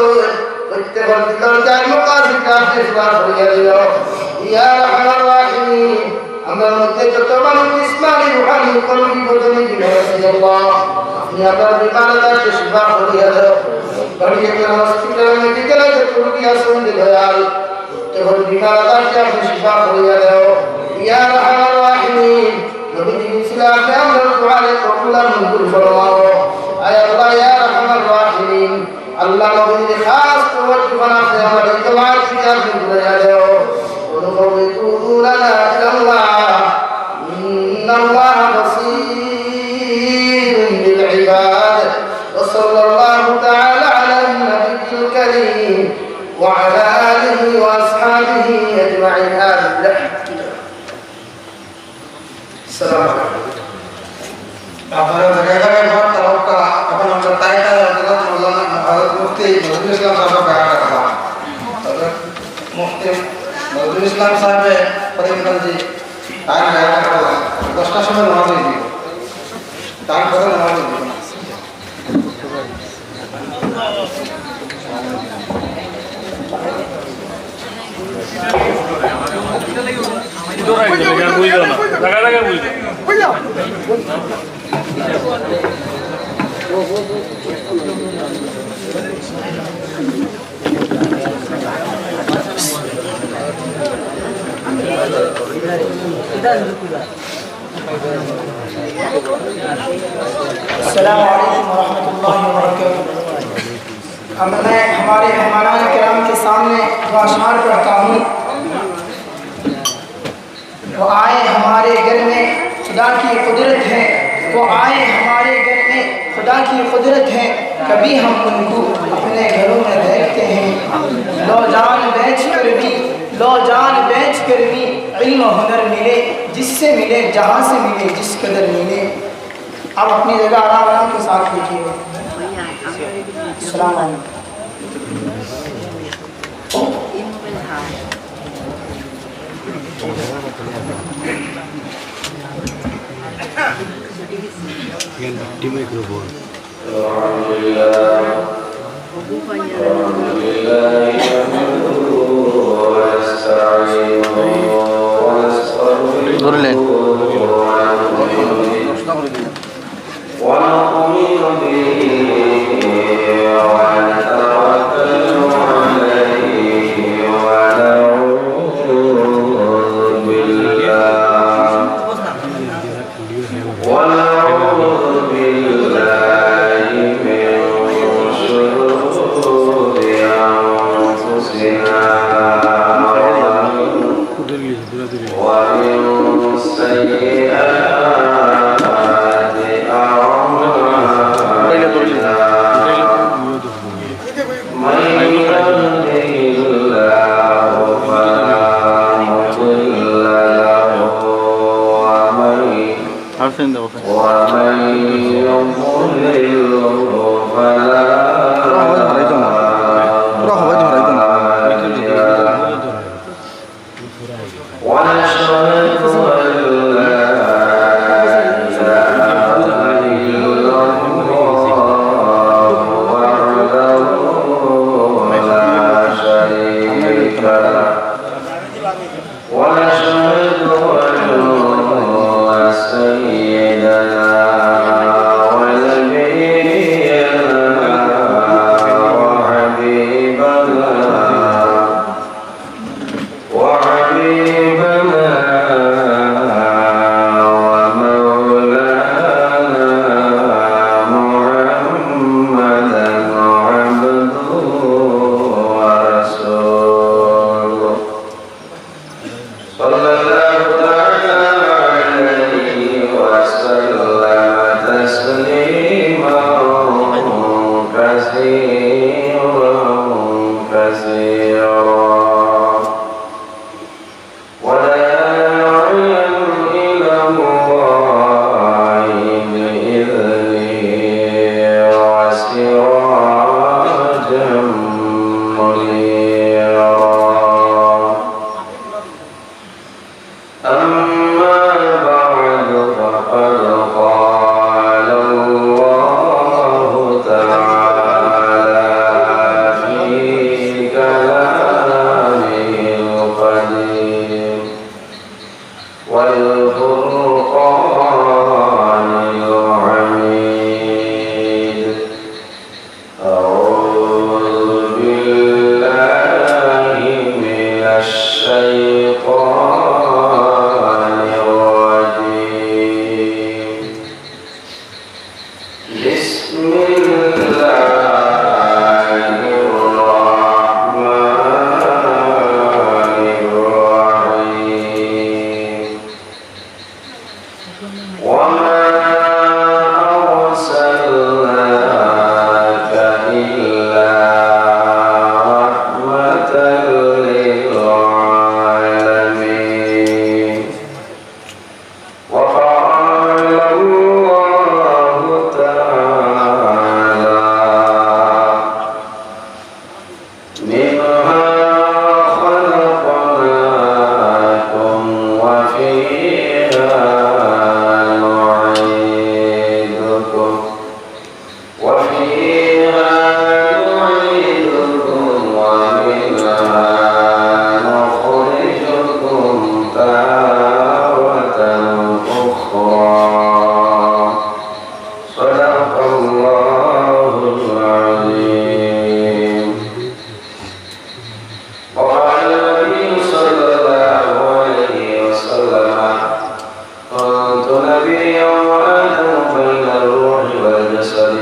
প্রত্যেকের দিলর চার মাকাসিদ আপনি পুরা করিয়া দিও। ইয়া আরহামার রাহিমিন, আমরার মধ্যে যত মানুষ জিসমানি, রুহানি, কলবি, বদনি বিমার আছে আল্লাহ, আপনি আমরার বিমার আজারকে শিফা করিয়া দেও। বাড়িতে, হসপিটাল, মেডিকেলে যত রুগী আছেন রে দয়াল, প্রত্যেকের বিমার আজারকে আপনি শিফা করিয়া দেও। ইয়া আরহামার রাহিমিন, নবীজি বলছিলেন, আপনি আমরার দোয়ারে কবুল আর মঞ্জুর ফরমাও। আয় আল্লাহ, ইয়া আরহামার রাহিমিন, আল্লাহ নবীর খাস তওয়াজ্জুহ বানাতে আমার এই জমায়েত থেকে আপনি ঘুরে দেও। ونفوض أمورنا إلى الله، إن الله بصير আসসালামু আলাইকুম। আপনারা জায়গায় জায়গায় ভোট, তারা একটা, এখন আমরা তাই তারা হযরত মাওলানা, হযরত মুফতি নজরুল ইসলাম সাহেব বয়ান রাখলাম। হযরত মুফতি নজরুল ইসলাম সাহেব করিমগঞ্জি তাই বয়ান রাখলাম। দশটার সময় নামাজ হয়ে দিব। তারপরে নামাজ হয়ে দিব। السلام عليكم ورحمة الله وبركاته. اب میں ہمارے مہمانان کرام کے سامنے دو اشعار پڑھتا ہوں۔ وہ آئے ہمارے گھر میں، خدا کی قدرت ہے، وہ آئے ہمارے گھر میں، خدا کی قدرت ہے، کبھی ہم ان کو اپنے گھروں میں دیکھتے ہیں۔ لو جان بیچ کر بھی، لو جان بیچ کر بھی علم و ہنر ملے، جس سے ملے، جہاں سے ملے، جس قدر ملے۔ آپ اپنی جگہ آرام آرام کے ساتھ بیٹھیے۔ السلام علیکم۔ الحمد لله. الحمد لله نحمده ونستعينه ونستغفره ونؤمن به ونتوكل عليه ونعوذ بالله ونعوذ بالله من شرور أنفسنا ومن سيئات أعمالنا. من يهده الله فلا مضل له ومن ومن يضلله فلا هادي له. ونشهد أن لا إله إلا الله وحده لا شريك له. ونشهد أن سيدنا ونبينا وحبيبنا وحبيبنا ومولانا محمدا عبده ورسوله. صلى الله تعالى عليه وسلم تسليما كثيرا كثيرا. وداعيا إلى الله بإذنه وسراجا منيرا. أما بعد، فقد قال الله تعالى في كلامه القديم والفرقان الحميد. أعوذ بالله من الشيطان الرجيم. بسم الله الرحمن الرحيم. فيها نعيدكم وفيها نعيدكم ومنها نخرجكم تارة أخرى. صدق الله العظيم. وقال النبي صلى الله عليه وسلم: كنت نبيا وآدم بين الروح والجسد،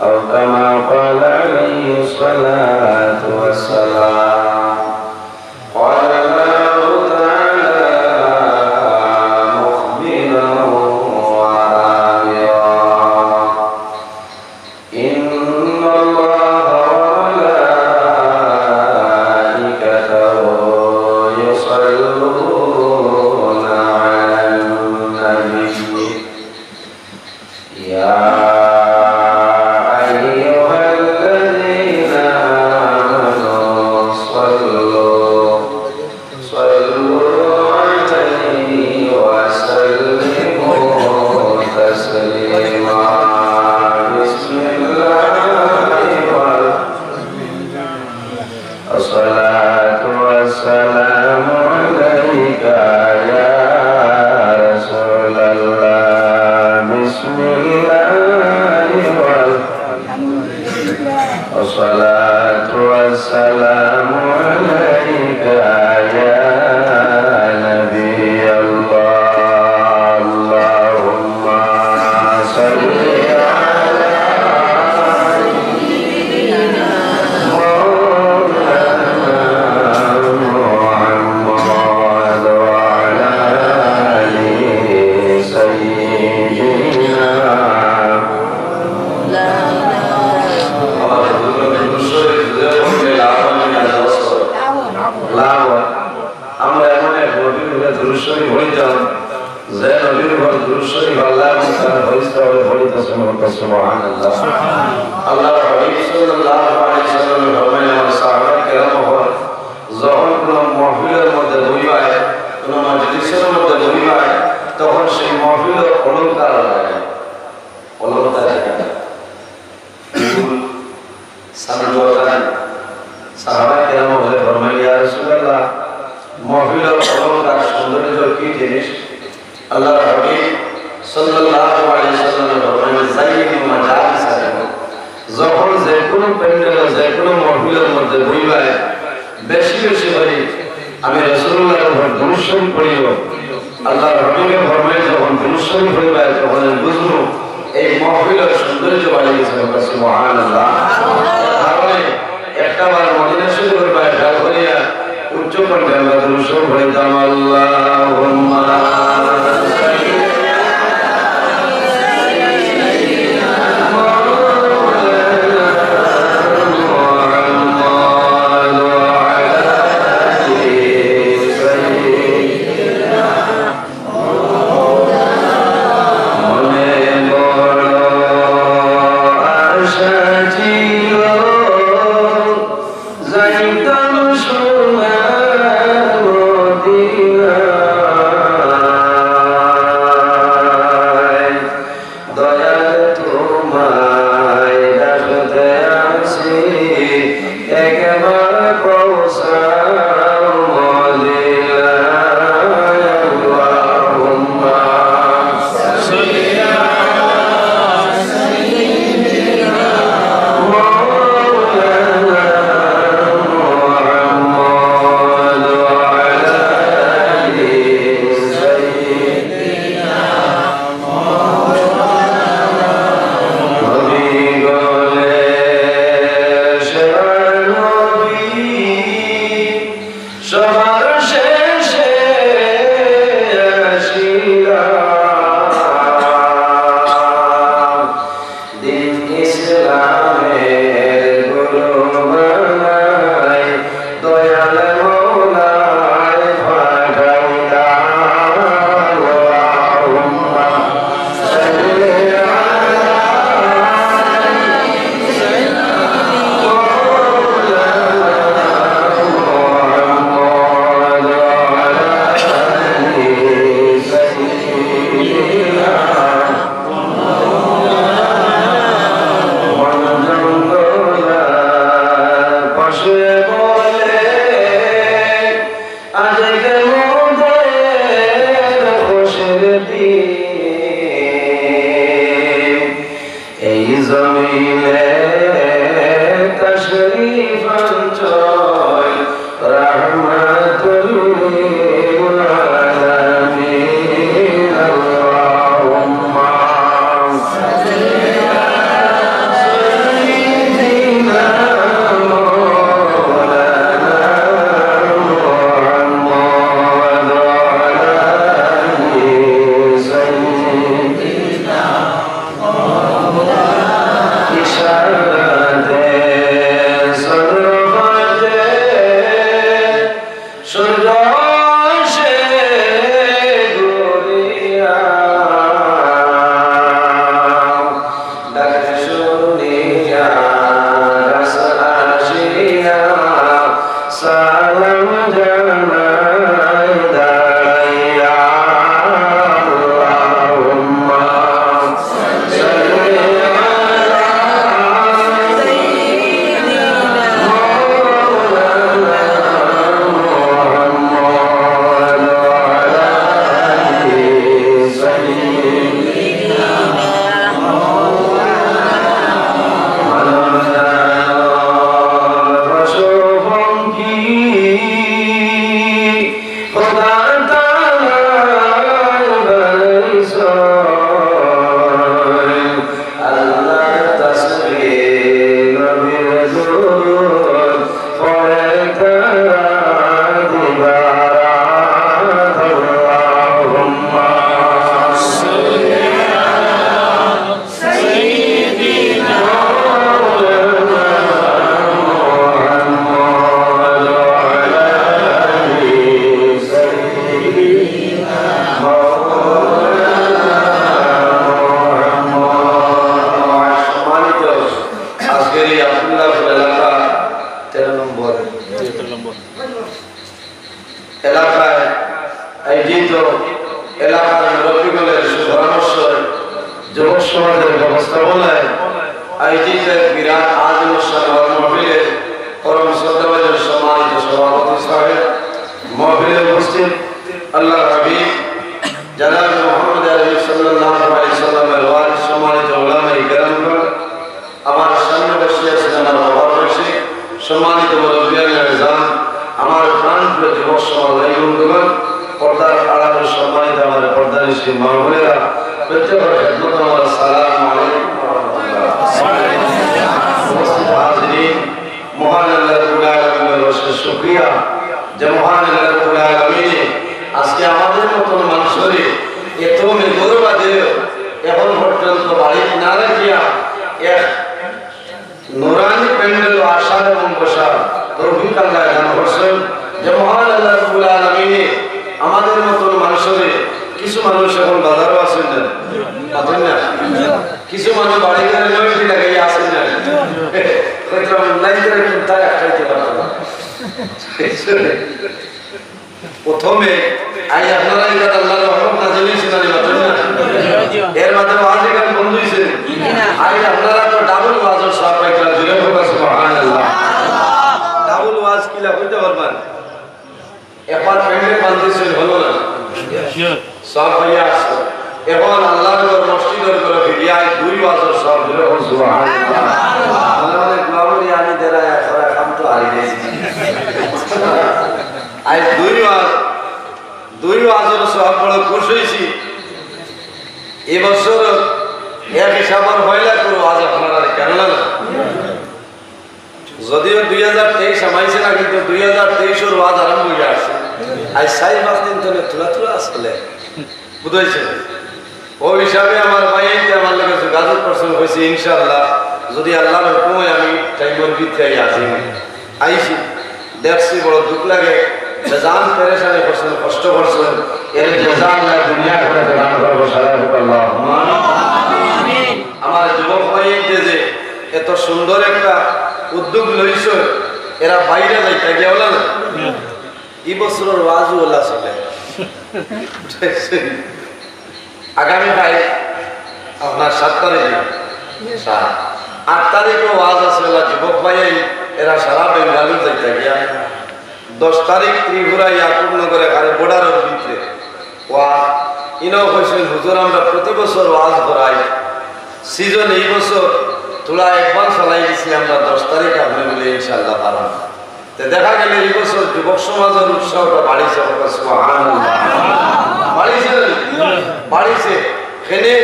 أو كما قال عليه الصلاة والسلام. قال الله تعالى مخبرا وآمرا: إن الله وملائكته يصلون على النبي، يا أيها الذين آمنوا صلوا صلوا عليه وسلموا تسليما. بسم الله والحمد لله. الصلاة والسلام عليك يا رسول الله. بسم الله والحمد لله. الصلاة والسلام عليك يا نبي الله. اللهم صل على سيدنا مولانا محمد وعلى آل سيدنا লাভ হয়। আমরা এমন এক নবীর উপরে দুরূদ শরীফ পড়িতাম, যে নবীর উপর দুরূদ শরীফ আল্লাহ এবং তার ফেরেশতা হলে পড়িতেছেন, সুবহানাল্লাহ। আল্লাহর হাবিব সাল্লাল্লাহু আলাইহি ওয়াসাল্লাম ফরমাইলেন, আমার সাহাবা কেরাম হল, যখন কোনো মাহফিলের মধ্যে বইবায়, কোনো মজলিসের মধ্যে বইবায়, তখন সেই মাহফিলের অলংকার লাগে। অলংকার লাগে। ফুল, সামনে দরকার। সাহাবায়ে কেরাম হলে ফরমাইলেন, ইয়া রাসূলুল্লাহ, মাহফিলের অলংকার সৌন্দর্য কি জিনিস? আল্লাহর হাবিব সাল্লাল্লাহু আলাইহি ওয়াসাল্লাম ফরমাইলেন, "যাইনু মাজালিসাকুম।" যখন যে কোনো প্যান্ডেলে, যে কোনো মাহফিলের মধ্যে বইবায়, বেশি বেশি করি আমি রাসূলুল্লাহর উপর দুরূদ শরীফ পড়িও। আল্লাহর হাবিবে ফরমায়, যখন দুরূদ শরীফ পড়িবায়, তখন আমি বুঝবো এই মাহফিলের সৌন্দর্য বাড়ি গেছে। সুবহানাল্লাহ। তাহলে একটা বার মদিনা শরীফের বাইরে খেয়াল করিয়া উচ্চ কণ্ঠে আমরা দুরূদ শরীফ পড়িতাম, আল্লাহুম্মা মনে বড় আশা ছিল যাইতাম সোনার মদিনা। এলাকার মুরব্বীগণের সুপরামর্শে যুবক সমাজের ব্যবস্থাপনায় আয়োজিত এক বিরাট আজিম শান ওয়াজ মাহফিলে পরম শ্রদ্ধাভাজন সম্মানিত সভাপতি সাহেব, মাহফিলে উপস্থিত আল্লাহর হাবিব জনাব মুহাম্মদ আরবি সাল্লাল্লাহু আলাইহি সাল্লামের ওয়ারিস সম্মানিত উলামায়ে কেরামগণ, আমার সামনে বসে আছেন আমার বাবার বয়সী সম্মানিত মুরব্বিয়ানে আযম, আমার প্রাণপ্রিয় যুবক সমাজ ভাই বন্ধুগণ, পর্দার আড়ালে সম্মানিত আমার পর্দানিশীন মা বোনেরা, প্রত্যেকের খেদমতে আমার সালাম আলাইকুম ওয়া রাহমাতুল্লাহ। উপস্থিত হাজিরিন, মহান আল্লাহ রাব্বুল আলামিনের অশেষ শুকরিয়া যে মহান আল্লাহ রাব্বুল আলামিনে আজকে আমাদের মতন মানুষরে এত মেঘর বাদেও এখন পর্যন্ত বাড়িত না রাখিয়া এক নুরানি প্যান্ডেল আসার এবং বসার তৌফিক আল্লাহ দান করছেন। যে মহান আল্লাহ রাব্বুল আলামিনে আমাদের মতন মানুষরে, কিছু মানুষ এখন বাজারও আছেন না, আছেন না, কিছু মানুষ বাড়ি ঘরে নয়টি লাগাই আছেন না, হয়তো অনলাইন করে কিনতে খাইতে পারতো না। প্রথমে আজ আপনারা এটা আল্লাহর রহমত নাজিল হইছে না, বাজার না? এর মাঝে ওয়াজ এখানে বন্ধ হইছে। আজ আপনারা তো ডাবল ওয়াজের সওয়াব পাইতরা, জোরে বলবা সুবহানাল্লাহ। ডাবল ওয়াজ কিলা কইতে পারবেন? একবার প্যান্ডেল বান্ধিছেন, হলো না? সওয়াব পাইয়া আছে। এখন আল্লাহর ঘর, মসজিদের ঘরে ফিরিয়া আজ দুই ওয়াজের সওয়াব, জোরে বলবা সুবহানাল্লাহ। মনে মনে দোয়া করি আমি দেরা এক হয়, কাম তো হারিয়ে গেছি। আজ দুই ওয়াজ, দুই ওয়াজের সওয়াব বড় খুশ হইছি। এই বছর এক হিসাবর পয়লা করে ওয়াজ আপনারা কেন না? যদিও দুই হাজার তেইশ হামাইছে না, কিন্তু দুই হাজার তেইশের ওয়াজ আরম্ভ হইয়া আছে। আজ চার পাঁচ দিন ধরে থুড়া থুড়া আসলে বুঝাইছে। ও হিসাবে আমার ভাই এই যে আমার লগে যোগাযোগ করছেন, কইছি, "ইনশাআল্লাহ, যদি আল্লাহর হুকুম হয়, আমি টাইমের ভিতরে আই আসি।" আইছি, দেখছি, বড় দুঃখ লাগে। বেজান পেরেশানি করছেন, কষ্ট করছেন, এর জাযা আল্লাহ দুনিয়া আখিরাতে দান করবো, সারা হোক আল্লাহ। আমার যুবক ভাই এই যে, যে এত সুন্দর একটা উদ্যোগ লইছে, এরা বাইরে যাইতা গিয়া ওলা না। এই বছরের ওয়াজও ওলা চলে। আগামী কাল আপনার সাত তারিখ, সাত, আট তারিখও ওয়াজ আছে, ওলা যুবক ভাই, এরা সারা বেঙ্গালুর যাইতা গিয়া। দশ তারিখ ত্রিপুরা ইয়াকুবনগরে আরে বর্ডারের ভিতরে ওয়াজ। ইনাও কইছেন, "হুজুর, আমরা প্রতি বছর ওয়াজ করাই, সিজন এই বছর থুড়া অ্যাডভান্স চালাই দিছি আমরা, দশ তারিখ আপনি বলে ইনশাআল্লাহ পারবেন।" তে দেখা গেল এই বছর যুবক সমাজের উৎসাহটা বাড়িছে, বলতে সুবহানাল্লাহ। বাড়িছে না? বাড়িছে। কেনে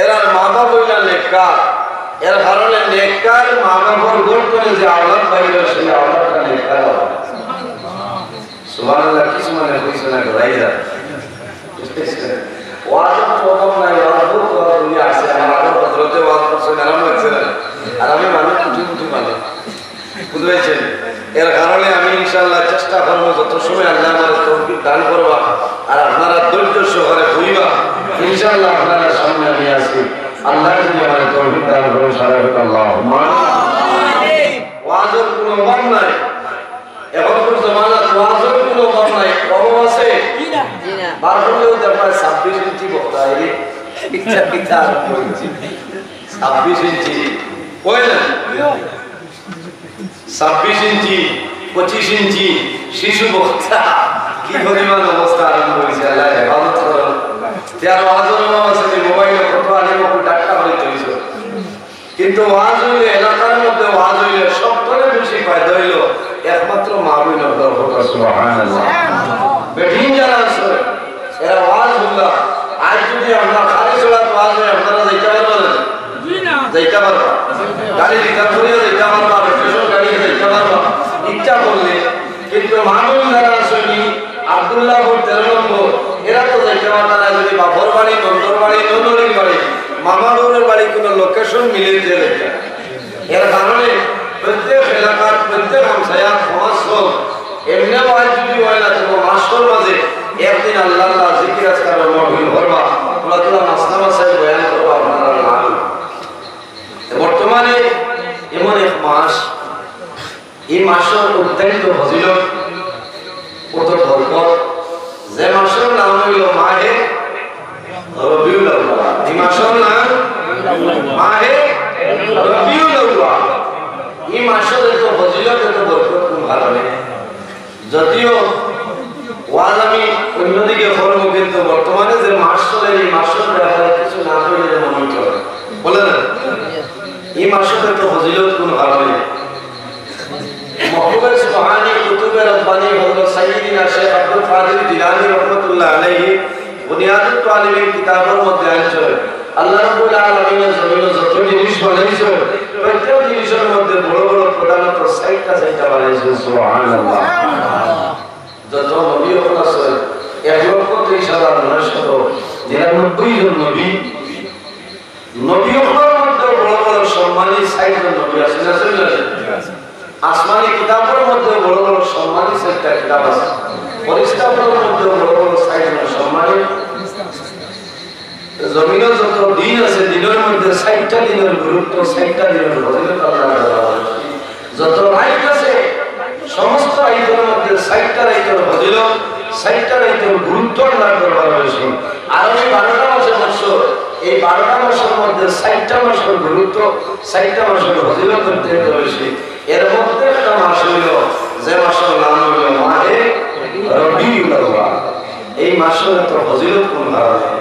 এরার মা বাপ হইলা নেককার, এর কারণে নেককার মা বাপর ঘর থেকে যে আওলাদ বাইরে, সেই আওলাদটা নেককার হবে। সুবহানাল্লাহ, কিছু মানে কইছে না, ঘুরাই যায়। ওয়াজের তো অভাব নাই, ওয়াজ বহুত ওয়াজ দুনিয়া আছে। আমার আগর হজরতে ওয়াজ করছে, আরাম লাগছে না? আর আমি মানুষ, কুটি কুটি মানুষ, বুঝতে পারছেন? এর কারণে আমি ইনশাআল্লাহ চেষ্টা করবো, যত সময় আল্লাহ আমার তৌফিক দান করবা, আর আপনারা ধৈর্য সহকারে বইবা, ইনশাআল্লাহ আপনারা সামনে আমি আছি। আল্লাহ যদি আমার তৌফিক দান করে, সারা হোক আল্লাহ। ওয়াজের কোনো অভাব নাই। এখন তো জমানা ওয়াজের কোনো অভাব নাই, অভাব আছে? জি না। বার করলেও তো প্রায় ছাব্বিশ ইঞ্চি বক্তা, এই ইচ্ছা পিঠা আরম্ভ হয়েছে। ছাব্বিশ ইঞ্চি, কয় না? ছাব্বিশ ইঞ্চি, পঁচিশ ইঞ্চি, শিশু বক্তা, কি পরিমাণ অবস্থা আরম্ভ হয়েছে, আল্লাহ হেফাজত করো। তে আর ওয়াজের অভাব আছে, মোবাইলে কত আলিম এখন ডাক্তার হয়ে চলেছে। কিন্তু ওয়াজ হইলে, এলাকার মধ্যে ওয়াজ হইলে সবথেকে বেশি ফায়দা হইল একমাত্র মা বোন আপনার কথা। সুবহানাল্লাহ। বেটিন যারা আছে, এরা ওয়াজ হুনলা। আজ যদি আপনার খালি চড়া ওয়াজ হয়, আপনারা যাইতে পারবেন? যাইতে পারবা। গাড়ি রিজার্ভ করিয়া যাইতে পারবা, লোকেশন গাড়ি যাইতে পারবা, ইচ্ছা করলে। কিন্তু মা বোন যারা আছেন, আব্দুল্লাহপুর তেরো নম্বর, এরা তো যাইতে পারতা না যদি বাপর বাড়ি, নন্দর বাড়ি, ননদির বাড়ি, মামা বউর বাড়ি কোনো লোকেশন মিলে দিয়ে যাইতে। এর কারণে প্রত্যেক এলাকার, প্রত্যেক হামসায়া, সমাজ হোক, এমনি ওয়াজ যদি হয় না, তবু মাসর মাঝে একদিন আল্লাহ, আল্লাহ জিকির আজকার মহফিল করবা, তোরা তোরা মাসলা মাসাইল বয়ান করবা, আপনারা না। বর্তমানে এমন এক মাস, এই মাসর অত্যন্ত ফজিলত, কত বরকত, যে মাসর নাম হইল আলাইহি বুনিয়াদুত তালিবিন কিতাবর মধ্যে আনছইন, আল্লাহ রাব্বুল আলামিনে জমিনো যত জিনিস বানাইছইন, প্রত্যেক জিনিসর মধ্যে বড় বড় প্রধানত চাইরটা চাইরটা বানাইছইন। সুবহানাল্লাহ। যত নবী অকল আছইন, এক লক্ষ তেইশ হাজার নয়শত নিরানব্বই জন নবী, নবী অকলর মধ্যে বড় বড় সম্মানী চাইরজন নবী আছইন, আছইন না? আসমানি কিতাবর মধ্যে বড় বড় সম্মানী চাইরটা কিতাব আছে। ফেরেশতা অকলর মধ্যে বড় বড় চাইরজন সম্মানী। জমিনো যত দিন আছে, দিনর মধ্যে চাইরটা দিনর গুরুত্ব, চাইরটা দিনর ফজিলত আল্লাহ তাআলা। যত রাইত আছে, সমস্ত রাইতর মধ্যে চাইরটা রাইতর ফজিলত, চাইরটা রাইতর গুরুত্ব আল্লাহর দরবারে বেশি। আর এই বারোটা মাসের মাস, এই বারোটা মাসের মধ্যে চাইরটা মাসের গুরুত্ব, চাইরটা মাসের ফজিলত অত্যন্ত বেশি। এর মধ্যে একটা মাস অইল, যে মাসের নাম অইল মাহে রবিউল আউয়াল। এই মাসের এত ফজিলত কোন কারণে?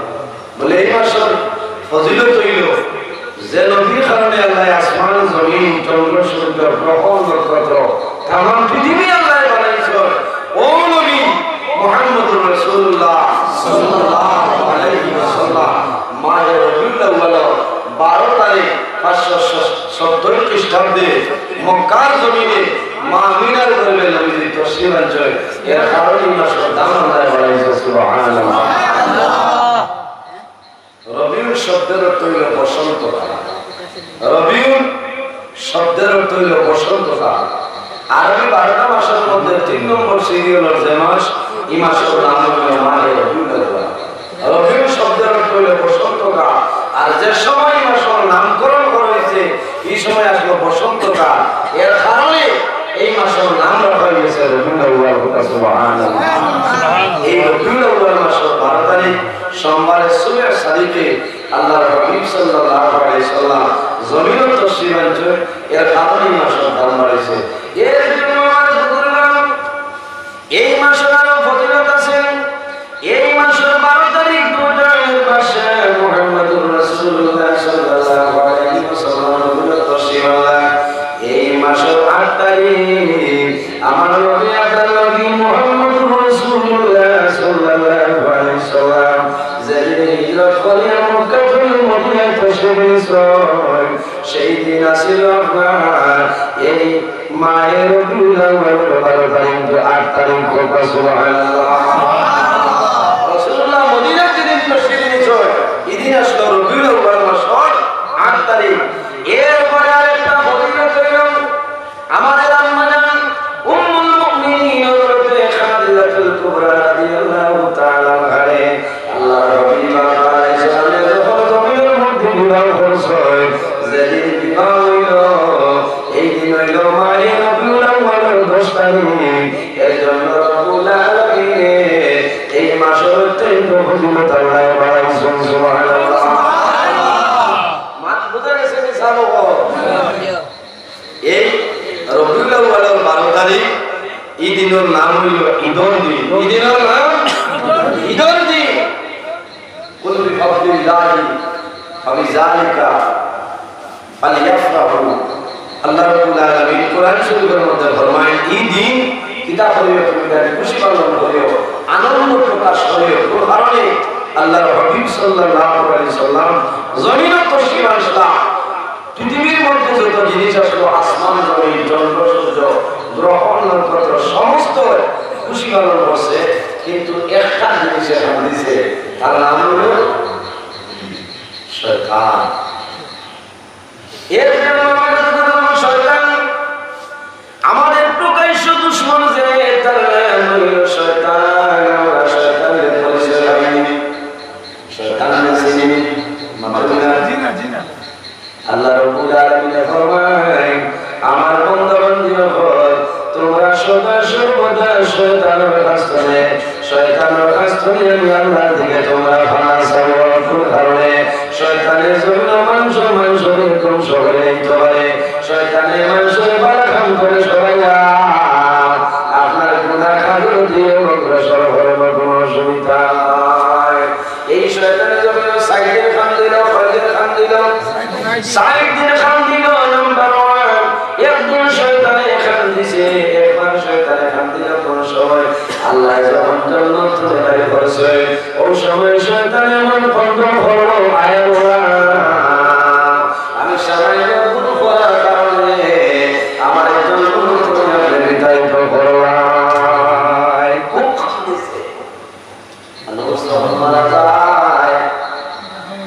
বলে, এই মাসের ফজিলত অইল, যে নবীর কারণে আল্লাহ আসমান, জমিন, চন্দ্র, সূর্য, গ্রহ, নক্ষত্র, তামাম পৃথিবী আল্লাহ বানাইছইন। ও নবী মুহাম্মদুর রাসূলুল্লাহ সাল্লাল্লাহু আলাইহি ওয়াসাল্লাম, মাহে রবিউল আউয়াল বারো তারিখ পাঁচশো সত্তর খ্রিস্টাব্দে মক্কার জমিনে মা আমিনার গর্ভে নবীজি তশরিফ আনছইন। এর কারণে এই মাসের দাম আল্লাহ বাড়াইছইন। সুবহানাল্লাহ। রবিউল শব্দের অর্থ অইল বসন্তকাল। রবিউল শব্দের অর্থ অইল বসন্তকাল। আরবি বারোটা মাসের মধ্যে তিন নম্বর সিরিয়ালর যে মাস, এই মাসের নাম অইল মাহে রবিউল আউয়াল। রবিউল শব্দের অর্থ অইল বসন্তকাল। আর যে সময় এই মাসের নামকরণ করা অইছে, এই সময় আসলো বসন্তকাল। এর কারণে এই মাসের নাম রাখা অইছে রবিউল আউয়াল। সুবহানাল্লাহ। এই রবিউল আউয়াল মাসের বারো তারিখ সোমবারে সুবহে সাদিকে আল্লাহর হাবিব সাল্লাল্লাহু আলাইহি সাল্লাম জমিনো তশরিফ আনছইন, এর কারণে এই মাসের দাম বাড়ছে। এর জন্য আমার বুজুর্গান, এই মাসের আরো ফজিলত আছে। এই মাসের বারো তারিখ দুটার পাশে মুহাম্মাদুর রাসূলুল্লাহ সাল্লাল্লাহু আলাইহি ওয়াসাল্লাম জমিনো তশরিফ আনলা। এই মাসের আট তারিখ আমার নবী, আপনার নবী মুহাম্মদুর রাসূলুল্লাহ সাল্লাল্লাহু আলাইহি ওয়াসাল্লাম যেদিন হিজরত করিয়া মক্কা থাকি মদিনায় তশরিফ আনছইন, সেই দিন আছিল আপনার এই মাহে রবিউল আউয়ালর বারো তারিখ, আট তারিখ। সুবহানাল্লাহ। রাসূলুল্লাহ মদিনাত যেদিন তশরিফ আনছইন, এই দিন আসলো রবিউল আউয়াল মাসের আট তারিখ। এরপরে আরেকটা ফজিলত অইল, আমাদের আম্মা জান উম্মুল মুমিনিন হযরতে খাদিজাতুল কুবরা রাদিয়াল্লাহু তাআলা আনহারে আল্লাহর হাবিব আলাইহিস সালাম যখন জমিনের মধ্যে বিবাহ করছইন, যেদিন বিবাহ অইল, এই দিন অইল মাহে রবিউল আউয়ালর দশ তারিখ। এর জন্য রব্বুল আলামিনে এই মাসের অত্যন্ত ফজিলত আল্লাহ বাড়াইছইন। সুবহানাল্লাহ। মাত বুঝা গেছে নি, সাবক? এই রবিউল আউয়ালর বারো তারিখ, এই দিনর নাম অইল ঈদর দিন। এই দিনর নাম ঈদর দিন। কুল বিফাদলিল্লাহি ফাবিযালিকা ফালইয়াফরাহু। আল্লাহ রাব্বুল আলামিন কোরআন শরীফের মধ্যে ফরমায়, "এই দিন কিতা করিও, তুমি তাতে খুশি পালন করিও, আনন্দ প্রকাশ করিও।" কোন কারণে? আল্লাহর হাবিব সাল্লাল্লাহু আলাইহি সাল্লাম জমিনো তশরিফ আনছলা। পৃথিবীর মধ্যে যত জিনিস আসলো, আসমান, জমিন, চন্দ্র, সূর্য, গ্রহ, নক্ষত্র, সমস্ত খুশি পালন করছে, কিন্তু একটা জিনিসে কান্দিছে, তার নাম হলো শয়তান। এর জন্য আমাদের দুশমন শয়তান, আমাদের প্রকাশ্য দুশমন যে, তার নাম হলো শয়তান। আমরা শয়তানরে পরিচয় পাইনি, শয়তানরে চিনি। মাতইন না? জি না, জি না। আল্লাহ রাব্বুল আলামিনে ফরমায়, "আমার বান্দা বান্দি অকল, তোমরা সদা সর্বদা শয়তানের কাছ থেকে, শয়তানের কাছ থেকে আমি আল্লাহর দিকে তোমরা পানা চাও।" কোন কারণে? শয়তানে জমিনো মানুষ, মানুষরে ধ্বংস করি দিতে পারে। শয়তানে মানুষরে ভালা কাম থাকি সরাইয়া আপনার গুনাহ কাজর দিকে অগ্রসর করবার কোনো অসুবিধা নাই। এই শয়তানে জমিনো চাইর দিন কান্দিল, কয় দিন কান্দিল? চাইর দিন কান্দিল। নাম্বার ওয়ান, একদিন শয়তানে কান্দিছে, একবার শয়তানে কান্দিল কোন সময়? আল্লাহ যখন জন্নত থেকে বাইর করে ওই সময় শয়তানে এমন কণ্ঠ করলো, "আয় আল্লাহ, আমি সামান্য ভুল করার কারণে আমার একজন বন্ধুকে আপনি বিতাড়িত করলেন।" খুব খারাপ দিছে। মানুষ যখন মারা যায়,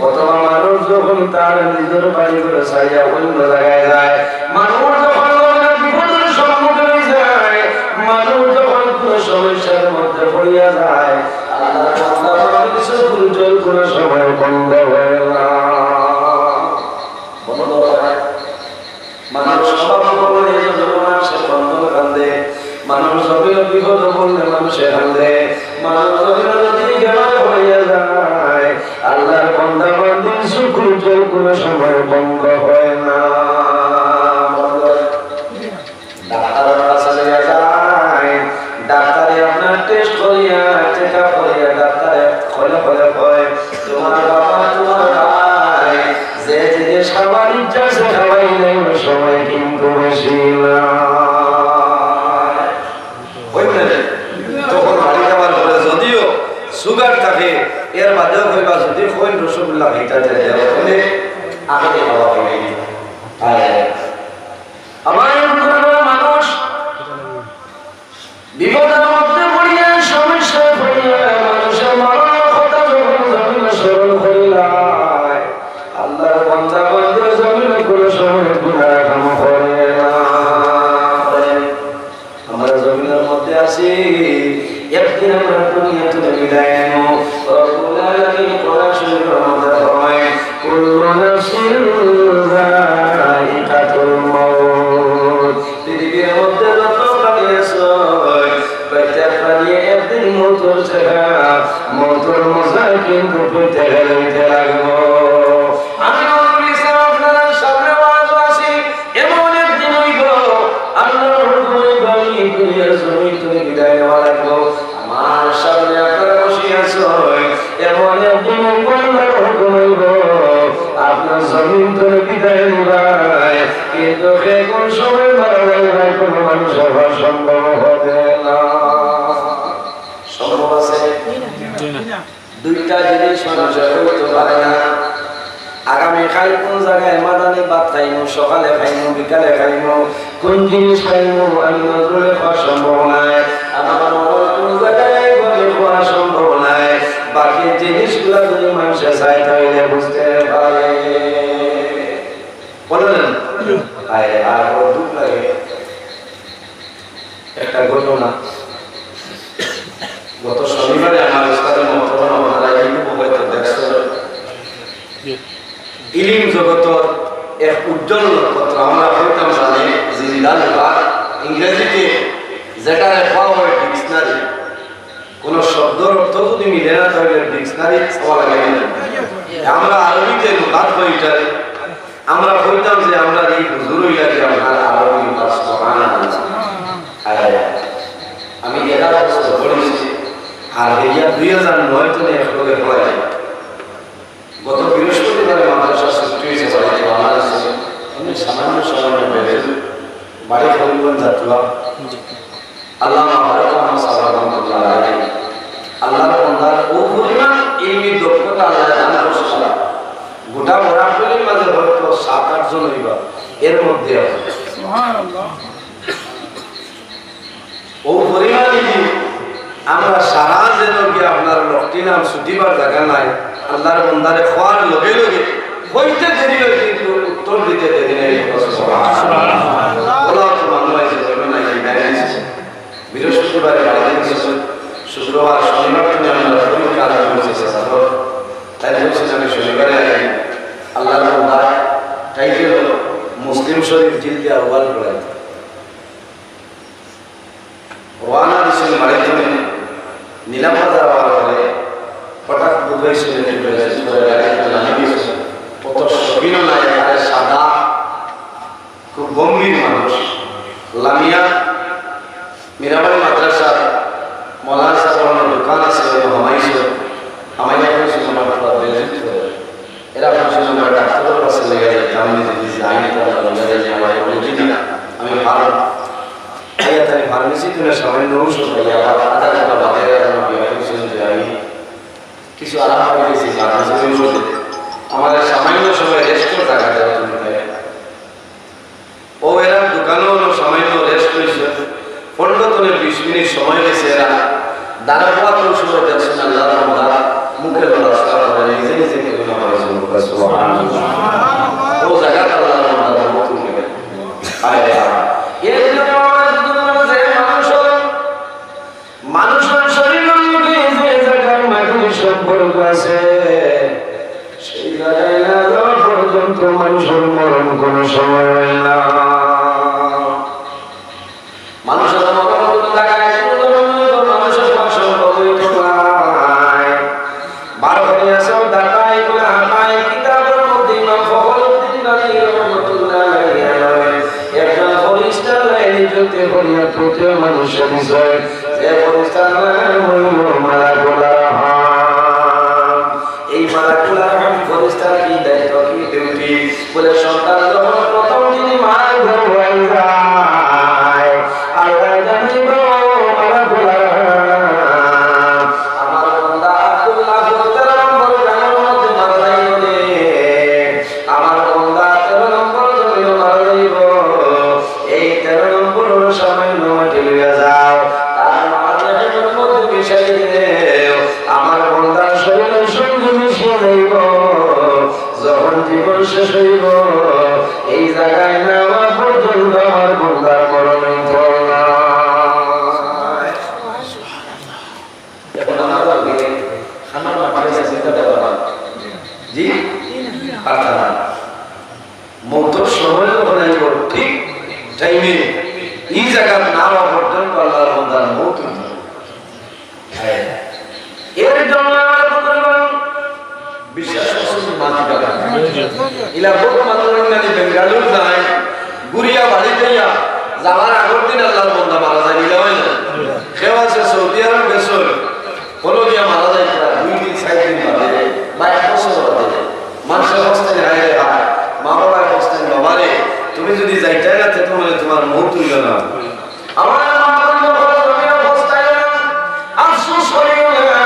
অথবা মানুষ যখন তার নিজের বাড়ি ঘর ছাড়িয়া অন্য জায়গায় যায়, মানুষ যখন অনেক বিপদের সম্মুখীন হয়ে যায়, মানুষ যখন কোনো সমস্যার মধ্যে পড়িয়া যায়, আল্লাহর বান্দা মানুষ শুকুর জল কোনো সময় বন্ধ হয় না, বন্ধ হয়। মানুষ স্বভাব বলে এই জন্য মানুষের বন্ধন কান্দে, মানুষ জমিন বিপদ বললে মানুষের কান্দে, মানুষ জমিন যদি বেমার হইয়া যায়, আল্লাহর বান্দা বান্দির শুকুর জল কোনো সময় বন্ধ হয় না। ডাক্তারের কাছে লইয়া যায়, ডাক্তারে আপনার টেস্ট করিয়া, চেক আপ করিয়া, ডাক্তারে খোলে খোলে কয়, "তোমার বাবা, তোমার ভাই যে জিনিস খাবার ইচ্ছা আছে খাওয়াই নাই, ওই সময় কিন্তু বেশি না।" বুঝলেন? তখন বাড়ি যাওয়ার পরে যদিও সুগার থাকে, এর বাদেও কইবা, "যদি কইন রসগোল্লা খাইতা চাই, তাহলে আগে খাওয়া খাইবে।" আর আমার এই বুজুর্গ মানুষ বিপদের মধ্যে পড়িয়া, সমস্যায় পড়িয়া, মানুষের মরণের কথা যখন জমিনে স্মরণ করিলায়, আল্লাহর বান্দা বান্দির জমিনে কোনো সময় গুনাহ কাম করে না। আমরা জমিনের মধ্যে আছি, একদিন আমরা দুনিয়া থেকে বিদায় নেব। রব্বুল আলামিন কোরআন শরীফের মধ্যে ফরমায়, "কুল্লু নাফসিন যায়িকাতুল মাউত।" পৃথিবীর মধ্যে যত প্রাণী আছে, প্রত্যেক প্রাণী একদিন মৌতর চেহারা, মৌতর মজা কিন্তু প্রত্যেকে লইতে লাগবো। আমি মৌলভী সাহেব আপনারার সামনে ওয়াজ আছি, এমন একদিন হইব, আল্লাহর হুকুম হইব, আমি দুনিয়ার জমিন থেকে বিদায় নেওয়া লাগবো। আমার সামনে আপনারা বসে আছেন, এমন একদিন হইব, আল্লাহর হুকুম হইব, আপনার জমিন থেকে বিদায় নিবায়, কিন্তু কে কোন সময় মারা যাইবায়, কোনো মানুষ হওয়া সম্ভব হবে না। সম্ভব আছে? দুইটা জিনিস মানুষে করতে পারে না। আগামীকাল কোন জায়গায় মাদানি ভাত খাইমু, সকালে খাইমু, বিকালে খাইমু, কোন জিনিস খাইমু, আমি নজরুলে খাওয়া সম্ভব নয়। আমার মরণ কোন জায়গায় এইভাবে খাওয়া সম্ভব নয়। বাকি জিনিসগুলা যদি মানুষে চায়, তাহলে বুঝতে পারে। বলেন? আরে, আর বড় দুঃখ লাগে। একটা ঘটনা, গত শনিবারে আমার উস্তাদে মহতরম আপনারা YouTube হয়তো দেখছেন, ইলিম জগতর এক উজ্জ্বল নক্ষত্র, আমরা কইতাম জানে জিন্দা লুগাত, ইংরেজিতে যেটারে কওয়া হয় ডিকশনারি। কোনো শব্দর অর্থ যদি মিলে না, তাহলে ডিকশনারি চাওয়া লাগে না। আমরা আরবিতে লুগাত কই ইটারে। আমরা কইতাম যে আমরা এই হুজুর হইলা যে আমরা আরবি পাস, সুবহানাল্লাহ। আরে, আমি এগারো বছর পড়ছি, আর হইয়া দুই হাজার নয় তনে একলগে পড়াই। গত বৃহস্পতিবারে মাদ্রাসা ছুটি হয়েছে, বাড়িতে রওনা হয়েছে। আমি সামান্য সামান্য বেড়ে বাড়ি ফরিদগঞ্জ জাতুয়া। আল্লামা ফারুক আহমদ সাহেব রহমতুল্লাহ আলাইহি। আল্লাহর বান্দার ও পরিমাণ ইলমি দক্ষতা আল্লাহ দান করছে। গোটা বরাকভ্যালির মাঝে হয়তো সাত আট জন হইবা, এর মধ্যে আছে। সুবহানাল্লাহ। ও পরিমাণ ইলমি আমরা সারা যেন কি আপনার লোকটি নাম ছুটিবার জায়গা নাই। আল্লাহর বান্দারে কওয়ার লগে লগে কইতে দেরি হয়, কিন্তু উত্তর দিতে দেরি নাই। সুবহানাল্লাহ। বলা তো মানুষ আছে, বলে নাই, নাই। বৃহস্পতিবারে বাড়িতে গেছে, শুক্রবার, শনিবার তুমি আমরা শরীর কাজ করেছে, তাই বলছি আমি শনিবারে আই। আল্লাহর বান্দা টাইটেল হলো মুসলিম শরীফ জিলদে আউয়াল পড়াই। রওনা দিয়েছেন বাড়ি থেকে, নিলাম বাজার আওয়ার পরে হঠাৎ বুধ হয়েছে, গাড়ি লামিয়ে দিয়েছে। কত শৌখিনও নাই, একেবারে সাদা, খুব গম্ভীর মানুষ। লামিয়া মীরাবাড়ি মাদ্রাসার মৌলানা সাহেব আমার দোকান আছে, ওই হামাইছে, হামাইয়া কইছে আমার পুরা বেজিত করে। এরা কইছে আমরা ডাক্তারের কাছে লইয়া যাই, আমি যদি যাই, তাহলে লইয়া যাই, আমার বুঝি না, আমি পারব না। আইয়া তাই ফার্মেসি তুলে সামান্য ঔষধ খাইয়া আবার আধা ঘন্টা বাদে আমার বিয়া কইছেন যে আমি কিছু আরাম পাইছি, কারণ আমার সামান্য সময় রেস্টর জায়গা দেওয়া তুমি পাই। ও এরা দোকানও হলো সামান্য রেস্ট হয়েছে, পনেরো থেকে বিশ মিনিট সময় হয়েছে। এরা দাঁড়াবো, কোন সময় দেখছেন আল্লাহ, আমরা মুখে লড়াচড়া করে নিজে নিজে কেউ না করে শুরু করে, সুবহানাল্লাহ। ও জায়গাটা আল্লাহ, আমরা মুখ তুলে গেল। আয় রে আয়। এর জন্য আমার জন্য যে মানুষ হলো, মানুষের শরীরের লগে যে জায়গার মাটির সম্পর্ক আছে, সেই জায়গায় না যাওয়া পর্যন্ত মানুষের মরণ কোনো সময় হয় না। মানুষের মরণ কোনো জায়গায় কোনো ধরনের মানুষের পক্ষে সম্ভব হইত নায়। বার হয়ে আসো, দাঁড়ায়, কোনো হাঁটায়, কিতাবের মধ্যে ইমাম ফখরুদ্দিন রানী রহমতুল্লাহ আলাইহি একজন ফরিস্তার লাইনে যুদ্ধে করিয়া প্রতি মানুষের বিষয় যে ফরিস্তার নাম হইল মালাকুল আরহাম। এই মালাকুল আরহাম ফরিস্তার কি দায়িত্ব, কি ডিউটি? বলে, সন্তান যখন প্রথম দিন মার গর্ভে যায়, আল্লাহ জানাইব, মালাকুল আরহাম, আমার বান্দা আব্দুল্লাহ তেরো নম্বর গামের মধ্যে মারা যাইব রে। আমার বান্দা তেরো নম্বর জমিনে মারা যাইব। এই তেরো নম্বর সামান্য মাটি লইয়া যাও, তার মা জাহান্নামের মধ্যে মিশাই দেও। আমার বান্দার শরীরের সঙ্গে মিশিয়ে যাইব। যখন জীবন শেষ হইব, এই জায়গায় নেওয়া পর্যন্ত আমার বান্দার মরণ হইত না। এখন আমরা গেলে খানার মাঠে এসে চিন্তা করলাম, জি, পারতাম না। মৌতর সময় যখন আইব, ঠিক টাইমে এই জায়গা না হওয়া পর্যন্ত আল্লাহর বান্দার মৌত হইত না। এর জন্য আমার বুজুর্গ বিশ্বাস করছেন, মাটি কাটা। ইলা বহুত মানুষ নাকি বেঙ্গালুর যায়, ঘুরিয়া বাড়িত আইয়া যাওয়ার আগর দিন আল্লাহর বান্দা মারা যায়, ইলা হয় না? কেউ আছে সৌদি আরব গেছে, হলো গিয়া মারা যায় প্রায় দুই দিন, চার দিন বাদে, বা এক বছর বাদে। মানুষের হস্তে হায় রে হায়, মা বাবার হস্তে বাবা রে, তুমি যদি যাইতায় না, তে তো মানে তোমার মৌত হইল না। আমার মা বাবা যখন জমিনে পস্তাইল না, আফসোস করিও না,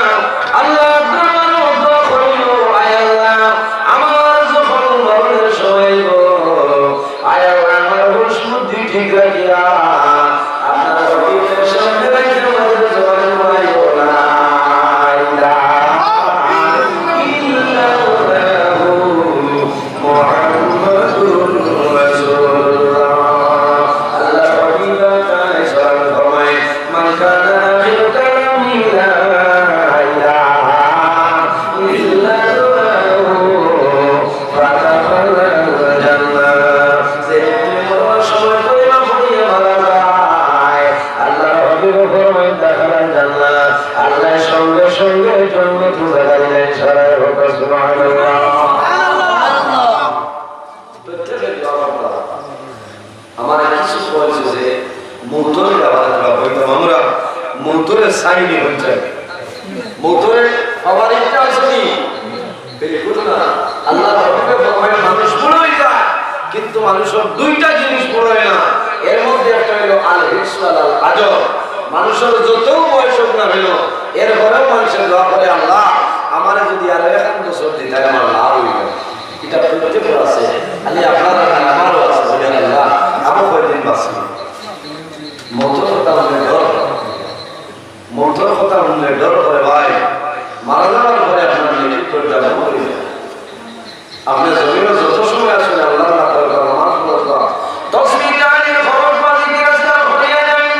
আল্লাহ আপনার দোয়া করিও, আয় আল্লাহ, আমার যখন মরণের সময় হইব, আয় আল্লাহ, আমার হুশ বুদ্ধি ঠিক রাখিয়া আপনার হাবিবের সামনে রাখিয়া আমাদের জবান ঘুমাইও না। লা ইলাহা ইল্লাল্লাহু মুহাম্মাদুর রাসূলুল্লাহ। আল্লাহর হাবিব তাআলা সাল্লাল্লাহু আলাইহি ওয়াসাল্লাম ফরমায়, মান কানা আখিরু কালামিহি লা ইলাহা ইল্লাল্লাহু ফাদাখালাল জান্নাহ। যে ব্যক্তি মরার সময় কলিমা পড়িয়া মারা যায়, আল্লাহর হাবিবে ফরমায়, দাখালাল জান্নাহ, আল্লাহ সঙ্গে সঙ্গে জান্নাতে জাগা দিলেন। সারা হোক সুবহানাল্লাহ। প্রত্যেকের দোয়া করতে হবে। আমার কিছু বলছে যে মৌতর ব্যাপারে আমরা বলতাম, আমরা মৌতরে চাইনি বলছে, মৌতরে পাওয়ার ইচ্ছা আছে নি? বিলকুল না। আল্লাহর হাবিবে ফরমায়, মানুষ বুড়া হয়ে যায়, কিন্তু মানুষের দুইটা জিনিস বুড়া হয় না। এর মধ্যে একটা হলো আল হিরসু আলাল আজর। মানুষের যত বয়স হোক না কেন, এরপরেও মানুষের দোয়া করে, আল্লাহ, আমারে যদি আরো এক বছর দিতে হয়, আমার লাভ হইল। এটা প্রত্যেকের আছে। খালি আপনার আর আমারও আছে। বলি, আল্লাহ, আরো কয়দিন বাঁচি? মৌতর কথা মনে ডর। মৌতর কথা মনে ডর করে ভাই, মারা যাওয়ার পরে আপনার নেকি করতে হবে। আপনি জমিনে যত সময় আছেন, আল্লাহর নাম করবেন, নামাজ পড়বেন, তসবিহ তাহলিল খরচ বা জিকির আজকার করিয়া যাবেন।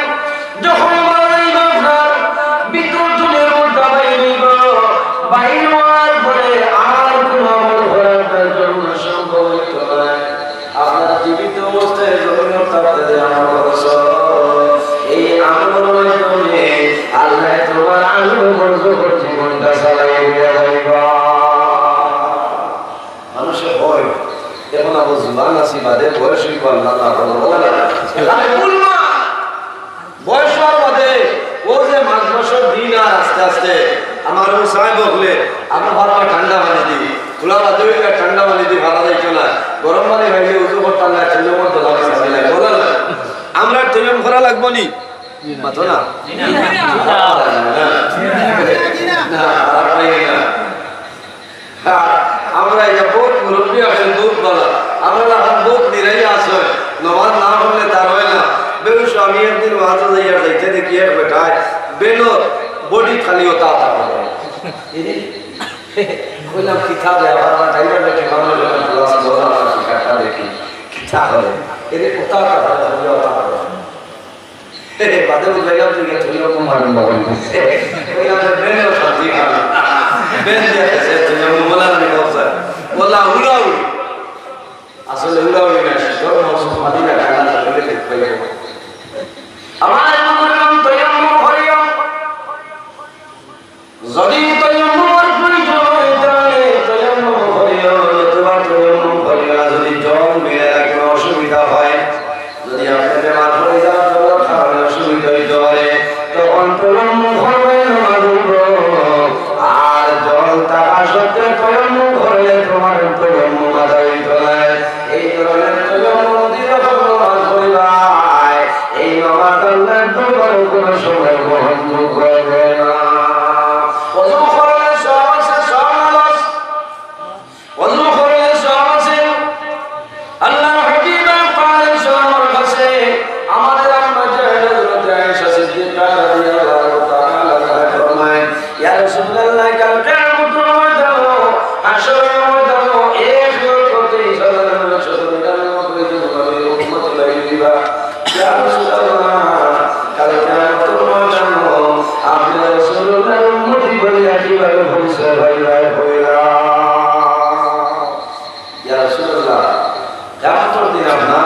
যখন মারা যাইবা আপনার ভিতর দুনিয়ার মধ্যে বাইর হইব, বাইর হওয়ার পরে আর কোনো আমল করা আপনার জন্য সম্ভব হইত না। আপনার জীবিত অবস্থায় জমিনে থাকতে যে আমল করছো, এই আমলের মাধ্যমে আল্লাহ তোমার আমল মঞ্জুর করে জীবনটা চালাই দিয়া যাইবা। মানুষের ভয়, এখন আবার জুয়ান আছি, বাদে বয়স হইব, আল্লাহ আল্লাহ বলো, বলো না। এখানে ভুল না। বয়স হওয়ার বাদে ও যে মাস মাসের দিন আর আস্তে আস্তে আমার ও সাহেব হলে আরো ভালো ঠান্ডা পানি দি, তোলা বাদে হইলে ঠান্ডা পানি দি ভাড়া যাইতো না, গরম পানি খাইলে উজু করতাম না, ছেলে মতো লাগে, বলেন না? আমরা তৈয়াম করা লাগবো নি? মাতো না? না, খারাপ লাগে না। আমরা এটা বহুত মুরব্বী আছেন, বহুত ভালা। আমরা এখন বহুত নিরাই আছে, নমাজ না পড়লে তার হয় না। বেহুশ আমি একদিন ওয়াজে যাইয়া যাইতে দেখি এক বেটায় বেনো বডি খালি ওতা ওতা করে। এরে, কইলাম, "কিতা রে, আমার ড্রাইভার বেটি বাংলা যখন ক্লাস বলা আমার শিকারটা দেখি, কিতা করে?" এরে, ওতা ওতা করে, ওতা ওতা করে। বাদে বুঝলাম তুই গিয়ে তুই রকম আরম্ভ করে দিছে। ওই আমাদের ব্রেনের শান্তি পাবে। ব্রেন দিয়ে গেছে, তুই রকম বলার আমি কথা। বললাম, "উড়াউড়ি।" আসলে উড়াউড়ি না, ধর্ম সমাধি না, কারণ আসলে ঠিক হয়ে যাবে। আমার মনে করলাম, "তৈয়াম্মুম করিও।" যদি তৈয়াম্মুমের প্রয়োজন হয়, তাহলে তৈয়াম্মুম করিও, নতুবা তৈয়াম্মুম করিও না। যদি জল মিলে না, কোনো অসুবিধা হয়, যদি আপনি বেমার হয়ে যান, জলের কারণে অসুবিধা হইতে পারে, তখন তৈয়াম্মুম করবেন, নামাজ পড়ব। আর জল থাকা সত্ত্বে তৈয়াম্মুম করলে তোমার তৈয়াম্মুম আদায় হইতো না। এই ধরনের তৈয়াম্মুম দিয়ে যখন নামাজ পড়বায়, এই নামাজ আল্লাহর দরবারে কোনো সময় গ্রহণযোগ্য হবে না। ওযু করলে সব আছে, সব নামাজ। ওযু করলে সব আছে। আল্লাহর হাবিব আলাইহিস সালামের কাছে আমাদের আম্মা জান হযরত আয়েশা সিদ্দিকা রাদিয়াল্লাহু তাআলা আনহা ফরমায়, "ইয়া রাসূলুল্লাহ, কাল কিয়ামতের ময়দানে, হাশরের ময়দানে এক লক্ষ তেইশ হাজার নয়শো নিরানব্বই জন নবীর উম্মত লইয়া দিবা।" ইয়া রাসূলুল্লাহ, কাল কিয়ামতের ময়দানে আপনি রাসূলুল্লাহর উম্মতি বলিয়া কিভাবে পরিচয় পাইবা? ইয়া রাসূলুল্লাহ, কিয়ামতের দিন আপনার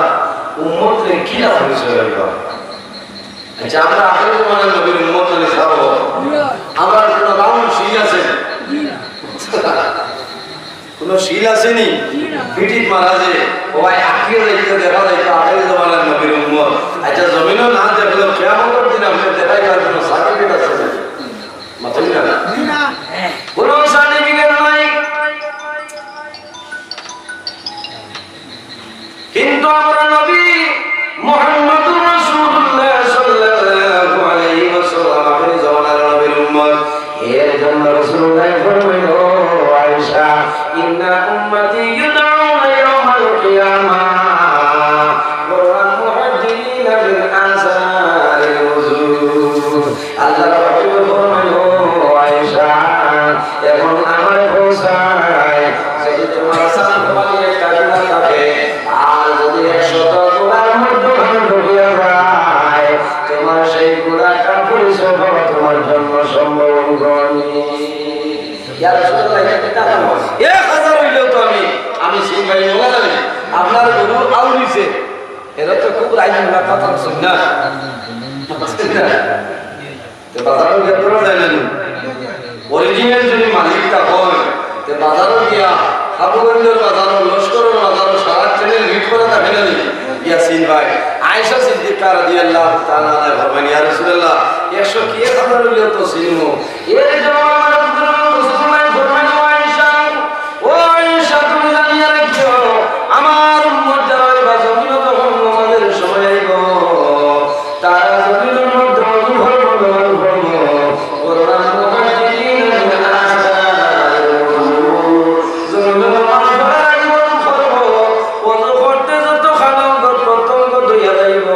উম্মতরে কিলা পরিচয় পাইবা? আচ্ছা, আমরা আখেরি জমানার নবীর উম্মত নানি ছাড়ব? আমরার কোনো রাউন্ড সিল আছে? কোনো সিল আছে নি? পিঠিত মারা যে, ও ভাই, আটকে যাইতে দেখা যাইতো আখেরি জমানার নবীর উম্মত। আচ্ছা, জমিনও না দেখলেও কিয়ামতের দিন আপনি দেখাইবার কোনো সার্টিফিকেট আছে নি? মাথায় না? কোনো সার্টিফিকেট নাই। কিন্তু আমরা নবী মুহাম্মদুর রাসূলুল্লাহ সাল্লাল্লাহু আলাইহি ওয়াসাল্লাম আখেরি জমানার নবীর উম্মত। এর জন্য রাসূলুল্লাহ ফরমাইল, "ও আয়েশা, ইন্না উম্মতি ইউদআউনা ইয়াউমাল কিয়ামা গুররাম মুহাজ্জালিনা মিন আসারিল উযু।" আল্লাহর হাবিব ফরমাইল, "ও আয়েশা, এখন আমারে পৌঁছায়, যদি তোমার সামনে একটা গুণা থাকে, আর যদি একশত গুণার মধ্যখানে ঢুকিয়া যায়, তোমার সেই গুণাটা পরিচয় পাওয়া তোমার জন্য সম্ভব নয়।" ইয়া রাসূলুল্লাহ, এটা কিতা বলেন? এক হাজার হইলেও তো আমি, আমি সিং ভাই মোলা জানি, আপনার গরু আউরিছে, এরা তো খুব রাইজ মোলা কথা শুন না। তে বাজারো গিয়া তোরা যায় না নি? অরিজিনাল যদি মালিক তা হয়, তে বাজারো গিয়া, হাবুগঞ্জর বাজারো, লস্করর বাজারো, সারা চ্যানেল হিট করা থাকে না নি? ইয়াসিন ভাই, আয়েশা সিদ্দিকা রাদিয়াল্লাহু তাআলা আনহা ফরমাইন, "ইয়া রাসূলুল্লাহ, একশো কি এক হাজার হইলেও তো চিনমু।" এর জন্য আমার রাসূলুল্লাহ ফরমাইন, "ও আয়েশা, ও আয়েশা, তুমি জানিয়া রাখিও, আমার উম্মত যারা হইবা জমিনো যখন নামাজের সময় আইব, তারা জমিনর মধ্যে ওযু করবো, নামাজ পড়বো। ওরা মুহাজ্জিরিন মিন আসারিল উযু। জমিনর মধ্যে ওরা ওযু করবো। ওযু করতে যত খালঙ্গ প্রত্যঙ্গ ধইয়া যাইব।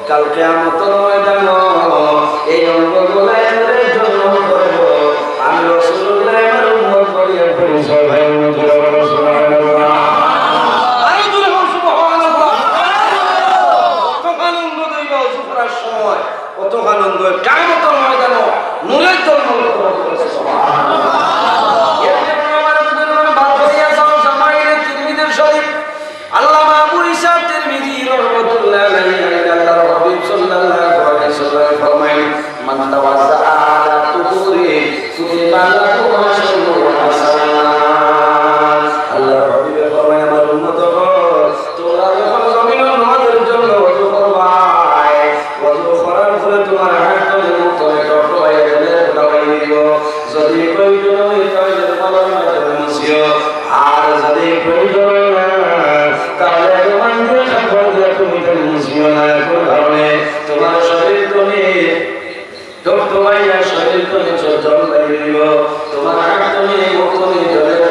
কাল কিয়ামতের ময়দানো এই অঙ্গগুলা এমনে জন্য করবো। আমি রাসূলুল্লাহ আমার উম্মত বলিয়া পরিচয় হয়।" সুবহানাল্লাহ। আরো জোরে বল, সুবহানাল্লাহ। কতখান উন্নত হইবা ওযু করার সময়, কতখান উন্নত হইবা কিয়ামতের ময়দানো, নূরের জন্য। সুবহানাল্লাহ। এর জন্য আমার বুজুর্গ বার করিয়া যাও, শামাইলে তিরমিজির শরীফ, আল্লামা আবু ইসা তিরমিজি রহমাতুল্লাহি আলাইহি, আল্লাহর হাবিব সাল্লাল্লাহু আলাইহি ওয়াসাল্লাম ফরমাইন, "মান তাওয়াজ্জা আলা কুবুরি কুতিবা লাহু আশরু হাসানাত।" আল্লাহর হাবিবে ফরমাইন, "আমার উম্মত অকল, তোমরা যখন জমিনো নামাজের জন্য ওযু করবায়, ওযু করার পরে তোমার হাত তলে মুখ তলে টপটপাইয়া জলের ফোঁটা বাইয়া দিব।" যদি প্রয়োজন হয়, তাহলে জলপানার মাধ্যমে মুছিও, আর যদি প্রয়োজন হয় না, তাহলে তোমার যে সম্পর্কে তুমি তাহলে মুছিও না। এখন কারণে তোমার শরীর তুমি টপটপাইয়া শরীর তুমি জল বাইরে দিব, তোমার হাত তুমি মুখ তুমি জলে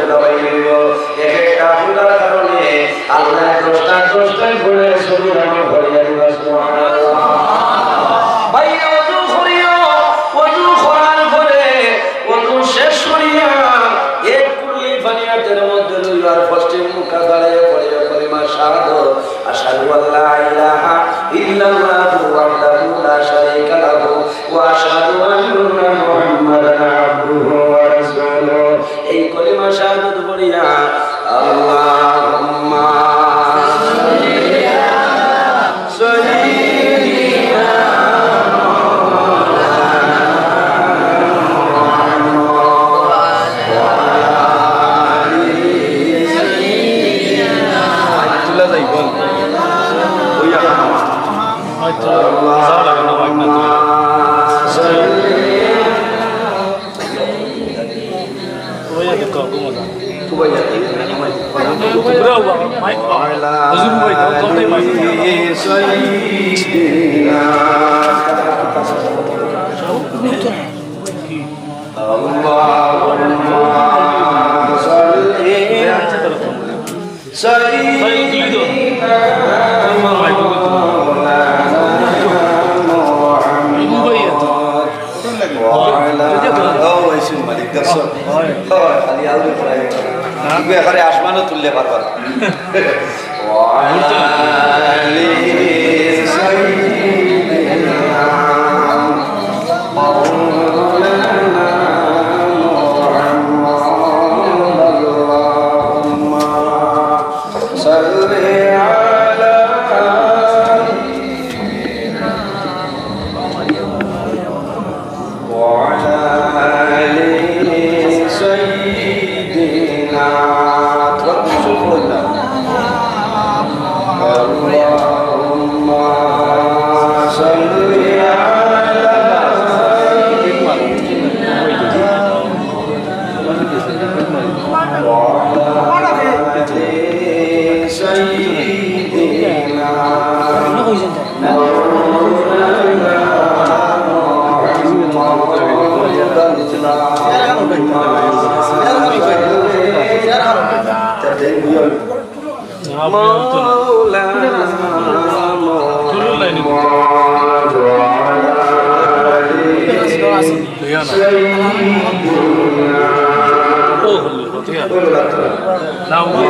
দশটায় পড়ে সুবহানাল্লাহ পড়িয়া দিবা, সুবহানাল্লাহ। ভাই, ওযু করিও, ওযু করার পরে, ওযু শেষ করিয়া, এক কুল্লি পানি আতের মধ্যে লইয়া আর পশ্চিম মুখা দাঁড়াইয়া পড়িয়া কলিমা শাহাদত, আশহাদু আল্লা ইলাহা ইল্লাল্লাহু ওয়াহদাহু লা শারীকা লাহু ওয়া আশহাদু আন্না মুহাম্মাদান আবদুহু ওয়া রাসূলুহু। এই কলিমা শাহাদত পড়িয়া, আল্লাহুম্মা সাল্লি আলা সাইয়্যিদিনা মুহাম্মাদ ওয়া আলা আলি সাইয়্যিদিনা। আয়াতুল্লাহ যাইবো। ওই আয়াত। আয়াতুল্লাহ। যাওয়া লাগে না, মাইক না। আল্লাহুম্মা সাল্লি ও, আইছেন মালিক, দেখছো? ও, খালি আলু ফ্রাই। তুমি এখানে আসমানও তুললে পারবা না। وعلى آل سيدنا مولانا محمد، اللهم صل على وعلى آل سيدنا. اللهم صل على وعلى آل سيدنا. না, ওই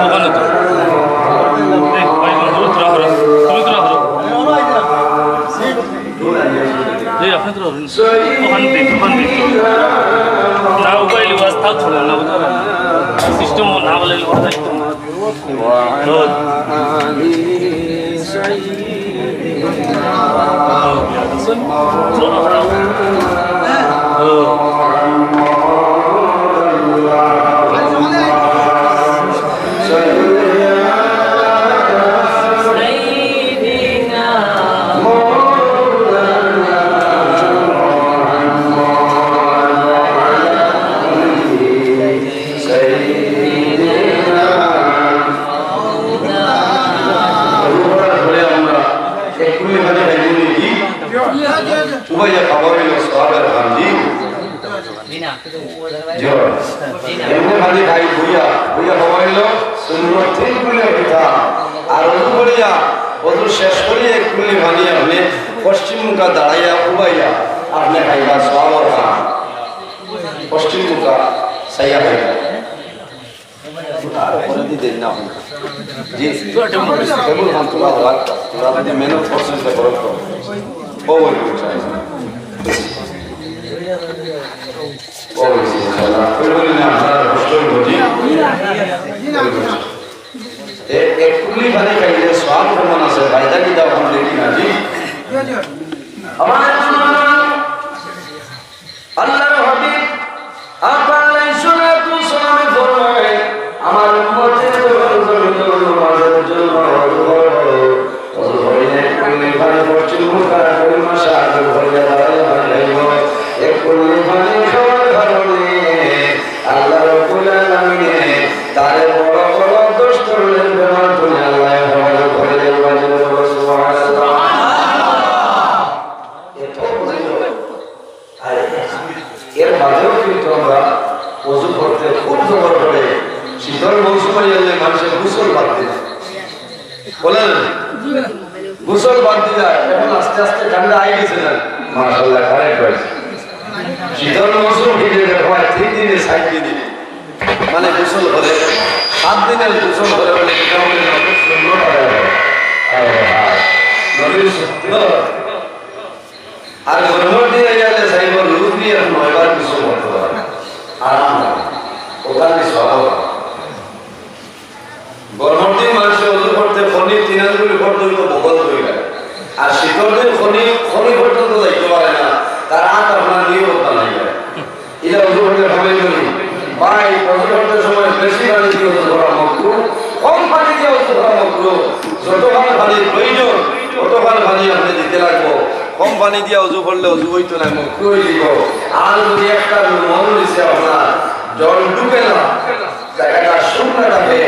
ওখানে তো। এই, ভাই, তুমি তো রাখো, তুমি তো রাখো। এই, আপনি তো রাখুন। ওখানে দিন, ওখানে দিন। না, উপায় নেই, বাস থাক, শোনো না, বুঝতে পারো? সিস্টেম না বলে কথা একদম। وعلى آل سيدنا উবাইয়া খাবার হইল সওয়াবের হান্ডি। জি। এমনি পানি খাই বইয়া, বইয়া খাওয়াইল, সুন্নত তিন কুল্লি হইতা। আর ওযু করিয়া, ওযু শেষ করিয়া এক কুল্লি পানি আপনি পশ্চিম মুখা দাঁড়াইয়া উবাইয়া আপনি খাইবা, সওয়াব অইতা। পশ্চিম মুখা চাইয়া খাইবা। আর করে দি দেন না। জি, টেবিল খান তোলা হওয়ার, তোরা যদি মেহনত করছেন, তো করো তো। ও বলবো। ও বলছি, আল্লাহ, ওই বলি না, আপনারা কষ্ট হইব, জি? এ, এক কুল্লি পানি খাইলে সওয়াব কেমন আছে? ফায়দা কি দাও, এখন দেখি না, জি? আমার আল্লাহর হাবিব আকা আলাইহিস সালাতু ওয়াস সালামে ফরমায়, আমার উম্মতে যখন জমিন নামাজের জন্য ওযু করবে, ওযু করিয়া এক কুল্লি পানি পশ্চিম মুখা কলিমা শাহাদাত পড়িয়া দাঁড়াইয়া খাইব। এক কুল্লি পানি খাওয়ার কারণে আল্লাহ রাব্বুল আলামিনে তারে বড় বড় দশ ধরনের বেমার তুমি আল্লাহ হেফাজত করে দেন। সুবহানাল্লাহ। এত বড় আর এর মাঝেও কিন্তু আমরা ওযু করতে খুব জবর করে শীতর মৌসুম অইলে মানুষে গোসল বাদ দিলা, বলে না? গোসল বাদ দিলা। এখন আস্তে আস্তে ঠান্ডা আই গেছে না? মাশাআল্লাহ, কারেন্ট অইছে। শীতর মৌসুম অইলে দেখো, তিন দিনে, চাইর দিনে, মানে, গোসল করে, সাত দিনের গোসল করে, মানে, এটা মানে অনেক সুন্দর হয়। আর, আর নবীর সুন্নত। আর গরমর দিন আইলে চাইব রোজ দিয়া নয়বার গোসল করতে পারে, আরাম লাগে, ওখানে সওয়াব। গরমর দিন মানুষে অজু করতে খনি তিন আঙ্গুল পর্যন্ত বগল ধরে যায়। আর শীতর দিন খনি, খনি পর্যন্ত যাইতে পারে না, তার আত আপনার নিয়ে বানাই যায়। এটা অজু করতে হবে করি। ভাই, অজু করতে সময় বেশি পানি দিয়ে অজু করা মকরু, কম পানি দিয়ে অজু করা মকরু। যতখানি পানির প্রয়োজন, ততখানি পানি আপনি দিতে লাগবো। কম পানি দিয়ে অজু করলে অজু হইতো না, মকরু হয়ে দিব। আর যদি একটা রুমাল নিচে আপনার জল ঢুকে না, জায়গাটা শুকনা থাকে,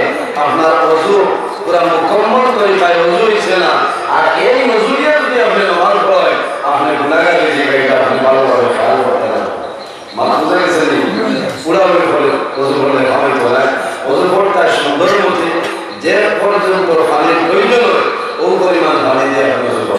আপনার অজু পুরা মুকম্মল তরিকায় অজু হইছে না। আর এই অজু দিয়া যদি আপনি নামাজ পড়েন, আপনি গুনাহগার হয়ে যাবেন, এটা আপনি ভালোভাবে খেয়াল করতে না। মাথা বুঝা গেছে নি? পুরা অজু করে, অজু করলে